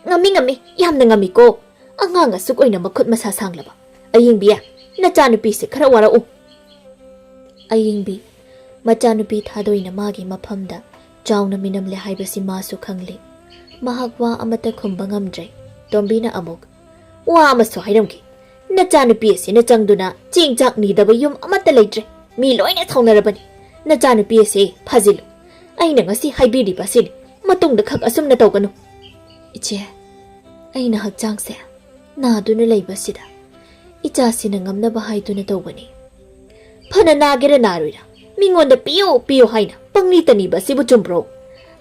"ꯉꯝꯃꯤ, ꯉꯝꯃꯤ, ꯌꯥꯝꯅ ꯉꯝꯃꯤꯀꯣ꯫ ꯑꯉꯥꯡ ꯑꯁꯨꯛ ꯑꯣꯏꯅ ꯃꯈꯨꯠ ꯃꯁꯥ ꯁꯥꯡꯂꯕ꯫ ꯑꯌꯤꯡꯕꯤ, ꯅꯆꯥꯅꯨꯄꯤꯁꯦ ꯈꯔ ꯋꯥꯔꯛꯎ꯫" ꯑꯌꯤꯡꯕꯤ, ꯃꯆꯥꯅꯨꯄꯤ ꯊꯥꯗꯣꯏꯅ ꯃꯥꯒꯤ ꯃꯐꯝꯗ ꯆꯥꯎꯅ ꯃꯤꯅꯝꯂꯦ ꯍꯥꯏꯕꯁꯤ ꯃꯥꯁꯨ ꯈꯪꯂꯤ꯫ ꯃꯍꯥꯛ ꯋꯥ ꯑꯃꯠꯇ ꯈꯨꯝꯕ ꯉꯝꯗ꯭ꯔꯦ꯫ ꯇꯣꯝꯕꯤꯅ ꯑꯃꯨꯛ, "ꯋꯥ ꯑꯃꯁꯨ ꯍꯥꯏꯔꯝꯒꯦ꯫ ꯅꯆꯥꯅꯨꯄꯤ ꯑꯁꯤꯅ ꯆꯪꯗꯨꯅ ꯆꯦꯡ ꯆꯥꯛ ꯅꯤꯗꯕ ꯌꯨꯝ ꯑꯃꯠꯇ ꯂꯩꯇ꯭ꯔꯦ꯫ ꯃꯤ ꯂꯣꯏꯅ ꯁꯥꯎꯅꯔꯕꯅꯤ꯫ ꯅꯆꯥꯅꯨꯄꯤ ꯑꯁꯤ ꯐꯥꯖꯤꯜꯂꯨ꯫ ꯑꯩꯅ ꯉꯁꯤ ꯍꯥꯏꯕꯤꯔꯤꯕ ꯑꯁꯤꯅꯤ꯫ ꯃꯇꯨꯡꯗ ꯈꯛ ꯑꯁꯨꯝꯅ ꯇꯧꯒꯅꯨ꯫" "ꯏꯆꯦ, ꯑꯩꯅ ꯍꯛꯆꯥꯡꯁꯦ ꯅꯥꯗꯨꯅ ꯂꯩꯕꯁꯤꯗ ꯏꯆꯥꯁꯤꯅ ꯉꯝꯅꯕ ꯍꯥꯏꯗꯨꯅ ꯇꯧꯕꯅꯤ꯫" "ꯐꯅ ꯅꯥꯒꯦꯔ ꯅꯥꯔꯣꯏꯔ ꯃꯤꯉꯣꯟꯗ ꯄꯤꯌꯨ ꯄꯤꯌꯨ ꯍꯥꯏꯅ ꯄꯪꯅꯤꯇ ꯅꯤꯕ ꯑꯁꯤꯕꯨ ꯆꯨꯝꯕ꯭ꯔꯣ?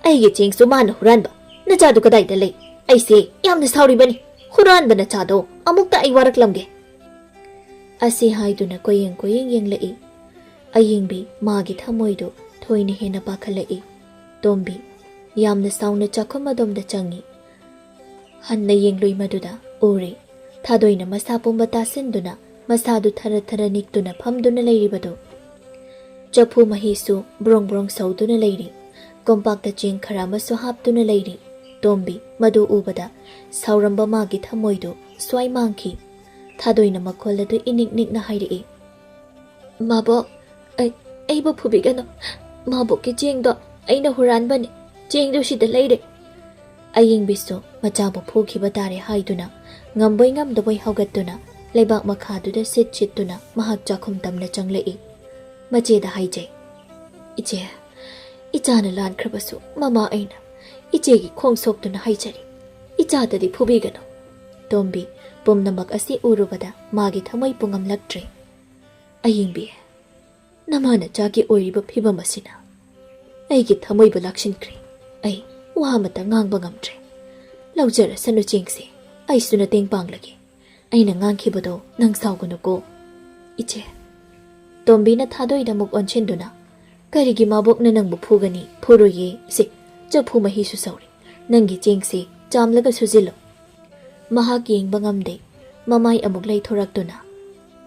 ꯑꯩꯒꯤ ꯆꯦꯡꯁꯨ ꯃꯥꯅ ꯍꯨꯔꯥꯟꯕ꯫ ꯅꯆꯥꯗꯨ ꯀꯗꯥꯏꯗ ꯂꯩ? ꯑꯩꯁꯦ ꯌꯥꯝꯅ ꯁꯥꯎꯔꯤꯕꯅꯤ꯫ ꯍꯨꯔꯥꯟꯕ ꯅꯆꯥꯗꯣ ꯑꯃꯨꯛꯇ ꯑꯩ ꯋꯥꯔꯛꯂꯝꯒꯦ꯫" ꯑꯁꯤ ꯍꯥꯏꯗꯨꯅ ꯀꯣꯏꯌꯦꯡ ꯀꯣꯏꯌꯦꯡ ꯌꯦꯡꯂꯛꯏ꯫ ꯑꯌꯤꯡꯕꯤ ꯃꯥꯒꯤ ꯊꯃꯣꯏꯗꯨ ꯊꯣꯏꯅ ꯍꯦꯟꯅ ꯄꯥꯈꯠꯂꯛꯏ꯫ ꯇꯣꯝꯕꯤ ꯌꯥꯝꯅ ꯁꯥꯎꯅ ꯆꯥꯛꯈꯨꯝ ꯑꯗꯣꯝꯗ ꯆꯪꯉꯤ꯫ ꯍꯟꯅ ꯌꯦꯡꯂꯨꯏ ꯃꯗꯨꯗ ꯎꯔꯦ꯫ ꯊꯥꯗꯣꯏꯅ ꯃꯁꯥ ꯄꯨꯝꯕ ꯇꯥꯁꯤꯟꯗꯨꯅ ꯃꯁꯥꯗꯨ ꯊꯔ ꯊꯔ ꯅꯤꯛꯇꯨꯅ ꯐꯝꯗꯨꯅ ꯂꯩꯔꯤꯕꯗꯨ꯫ ꯆꯐꯨ ꯃꯍꯤꯁꯨ ꯕ꯭ꯔꯣꯡ ꯕ꯭ꯔꯣꯡ ꯁꯧꯗꯨꯅ ꯂꯩꯔꯤ꯫ ꯀꯣꯝꯄꯥꯛꯇ ꯆꯦꯡ ꯈꯔ ꯑꯃꯁꯨ ꯍꯥꯞꯇꯨꯅ ꯂꯩꯔꯤ꯫ ꯇꯣꯝꯕꯤ ꯃꯗꯨ ꯎꯕꯗ ꯁꯥꯎꯔꯝꯕ ꯃꯥꯒꯤ ꯊꯃꯣꯏꯗꯨ ꯁ꯭ꯋꯥꯏ ꯃꯥꯡꯈꯤ꯫ ꯊꯥꯗꯣꯏꯅ ꯃꯈꯣꯜ ꯑꯗꯨ ꯏꯅꯤꯛ ꯅꯤꯛꯅ ꯍꯥꯏꯔꯛꯏ, "ꯃꯥꯕꯣꯛ, ꯑꯩ, ꯑꯩꯕꯨ ꯐꯨꯕꯤꯒꯅꯨ꯫ ꯃꯥꯕꯣꯛꯀꯤ ꯆꯦꯡꯗꯣ ꯑꯩꯅ ꯍꯨꯔꯥꯟꯕꯅꯤ꯫ ꯆꯦꯡꯗꯣ ꯁꯤꯗ ꯂꯩꯔꯦ꯫" ꯑꯌꯤꯡꯕꯤꯁꯨ ꯃꯆꯥꯕꯨ ꯐꯨꯈꯤꯕ ꯇꯥꯔꯦ ꯍꯥꯏꯗꯨꯅ ꯉꯝꯕꯣꯏ ꯉꯝꯗꯕꯣꯏ ꯍꯧꯒꯠꯇꯨꯅ ꯂꯩꯕꯥꯛ ꯃꯈꯥꯗꯨꯗ ꯁꯤꯠ ꯁꯤꯠꯇꯨꯅ ꯃꯍꯥꯛ ꯆꯥꯛꯈꯨꯝ ꯇꯝꯅ ꯆꯪꯂꯛꯏ꯫ ꯃꯆꯦꯗ ꯍꯥꯏꯖꯩ, "ꯏꯆꯦ, ꯏꯆꯥꯅ ꯂꯥꯟꯈ꯭ꯔꯕꯁꯨ ꯃꯃꯥ ꯑꯩꯅ ꯏꯆꯦꯒꯤ ꯈꯣꯡ ꯁꯣꯛꯇꯨꯅ ꯍꯥꯏꯖꯔꯤ꯫ ꯏꯆꯥꯗꯗꯤ ꯐꯨꯕꯤꯒꯅꯨ꯫" ꯇꯣꯝꯕꯤ ꯄꯨꯝꯅꯃꯛ ꯑꯁꯤ ꯎꯔꯨꯕꯗ ꯃꯥꯒꯤ ꯊꯃꯣꯏ ꯄꯨꯡꯉꯝꯂꯛꯇ꯭ꯔꯦ꯫ "ꯑꯌꯤꯡꯕꯤ, ꯅꯃꯥꯅ ꯆꯥꯒꯤ ꯑꯣꯏꯔꯤꯕ ꯐꯤꯕꯝ ꯑꯁꯤꯅ ꯑꯩꯒꯤ ꯊꯃꯣꯏꯕꯨ ꯂꯥꯛꯁꯤꯟꯈ꯭ꯔꯦ꯫ ꯑꯩ ꯋꯥ ꯑꯃꯇ ꯉꯥꯡꯕ ꯉꯝꯗ꯭ꯔꯦ꯫ ꯂꯧꯖꯔꯁꯅꯨ ꯆꯦꯡꯁꯦ, ꯑꯩꯁꯨ ꯅꯇꯦꯡ ꯄꯥꯡꯂꯒꯦ꯫ ꯑꯩꯅ ꯉꯥꯡꯈꯤꯕꯗꯣ ꯅꯪ ꯁꯥꯎꯒꯅꯨꯀꯣ, ꯏꯆꯦ꯫" ꯇꯣꯝꯕꯤꯅ ꯊꯥꯗꯣꯏꯗ ꯑꯃꯨꯛ ꯑꯣꯟꯁꯤꯟꯗꯨꯅ, "ꯀꯔꯤꯒꯤ ꯃꯥꯕꯣꯛꯅ ꯅꯪꯕꯨ ꯐꯨꯒꯅꯤ? ꯐꯨꯔꯣꯏꯌꯦ꯫ ꯁꯦ, ꯆꯐꯨ ꯃꯍꯤꯁꯨ ꯁꯧꯔꯦ꯫ ꯅꯪꯒꯤ ꯆꯦꯡꯁꯦ ꯆꯥꯝꯂꯒ ꯁꯨꯖꯤꯜꯂꯣ꯫" ꯃꯍꯥꯛ ꯌꯦꯡꯕ ꯉꯝꯗꯦ꯫ ꯃꯃꯥꯏ ꯑꯃꯨꯛ ꯂꯩꯊꯣꯔꯛꯇꯨꯅ,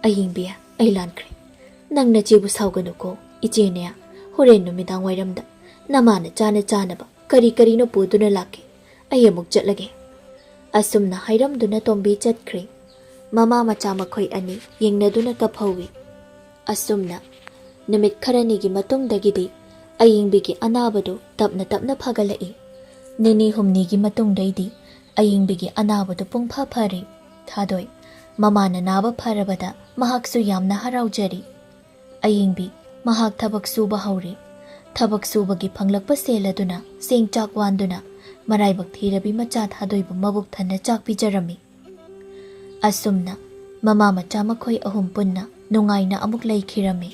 "ꯑꯌꯤꯡꯕꯤ, ꯑꯩ ꯂꯥꯟꯈ꯭ꯔꯦ꯫ ꯅꯪ ꯅꯆꯦꯕꯨ ꯁꯥꯎꯒꯅꯨꯀꯣ꯫ ꯏꯆꯦꯅꯦ, ꯍꯣꯔꯦꯟ ꯅꯨꯃꯤꯗꯥꯡ ꯋꯥꯏꯔꯝꯗ ꯅꯃꯥꯅ ꯆꯥꯅ ꯆꯥꯅꯕ ꯀꯔꯤ ꯀꯔꯤꯅꯣ ꯄꯨꯗꯨꯅ ꯂꯥꯛꯀꯦ꯫ ꯑꯩ ꯑꯃꯨꯛ ꯆꯠꯂꯒꯦ꯫" ꯑꯁꯨꯝꯅ ꯍꯥꯏꯔꯝꯗꯨꯅ ꯇꯣꯝꯕꯤ ꯆꯠꯈ꯭ꯔꯦ꯫ ꯃꯃꯥ ꯃꯆꯥ ꯃꯈꯣꯏ ꯑꯅꯤ ꯌꯦꯡꯅꯗꯨꯅ ꯀꯞꯍꯧꯏ꯫ ꯑꯁꯨꯝꯅ ꯅꯨꯃꯤꯠ ꯈꯔꯅꯤꯒꯤ ꯃꯇꯨꯡꯗꯒꯤꯗꯤ ꯑꯌꯤꯡꯕꯤꯒꯤ ꯑꯅꯥꯕꯗꯨ ꯇꯞꯅ ꯇꯞꯅ ꯐꯒꯠꯂꯛꯏ꯫ ꯅꯤꯅꯤ ꯍꯨꯝꯅꯤꯒꯤ ꯃꯇꯨꯡꯗꯩꯗꯤ ꯑꯌꯤꯡꯕꯤꯒꯤ ꯑꯅꯥꯕꯗꯨ ꯄꯨꯡꯐ ꯐꯔꯦ꯫ ꯊꯥꯗꯣꯏ ꯃꯃꯥꯅ ꯅꯥꯕ ꯐꯔꯕꯗ ꯃꯍꯥꯛꯁꯨ ꯌꯥꯝꯅ ꯍꯔꯥꯎꯖꯔꯤ꯫ ꯑꯌꯤꯡꯕꯤ ꯃꯍꯥꯛ ꯊꯕꯛ ꯁꯨꯕ ꯍꯧꯔꯦ꯫ ꯊꯕꯛ ꯁꯨꯕꯒꯤ ꯐꯪꯂꯛꯄ ꯁꯦꯜ ꯑꯗꯨꯅ ꯆꯦꯡ ꯆꯥꯛ ꯋꯥꯟꯗꯨꯅ ꯃꯔꯥꯏꯕꯛ ꯊꯤꯔꯕꯤ ꯃꯆꯥ ꯊꯥꯗꯣꯏꯕꯨ ꯃꯕꯨꯛ ꯊꯟꯅ ꯆꯥꯛ ꯄꯤꯖꯔꯝꯃꯤ꯫ ꯑꯁꯨꯝꯅ ꯃꯃꯥ ꯃꯆꯥ ꯃꯈꯣꯏ ꯑꯍꯨꯝ ꯄꯨꯟꯅ ꯅꯨꯡꯉꯥꯏꯅ ꯑꯃꯨꯛ ꯂꯩꯈꯤꯔꯝꯃꯤ꯫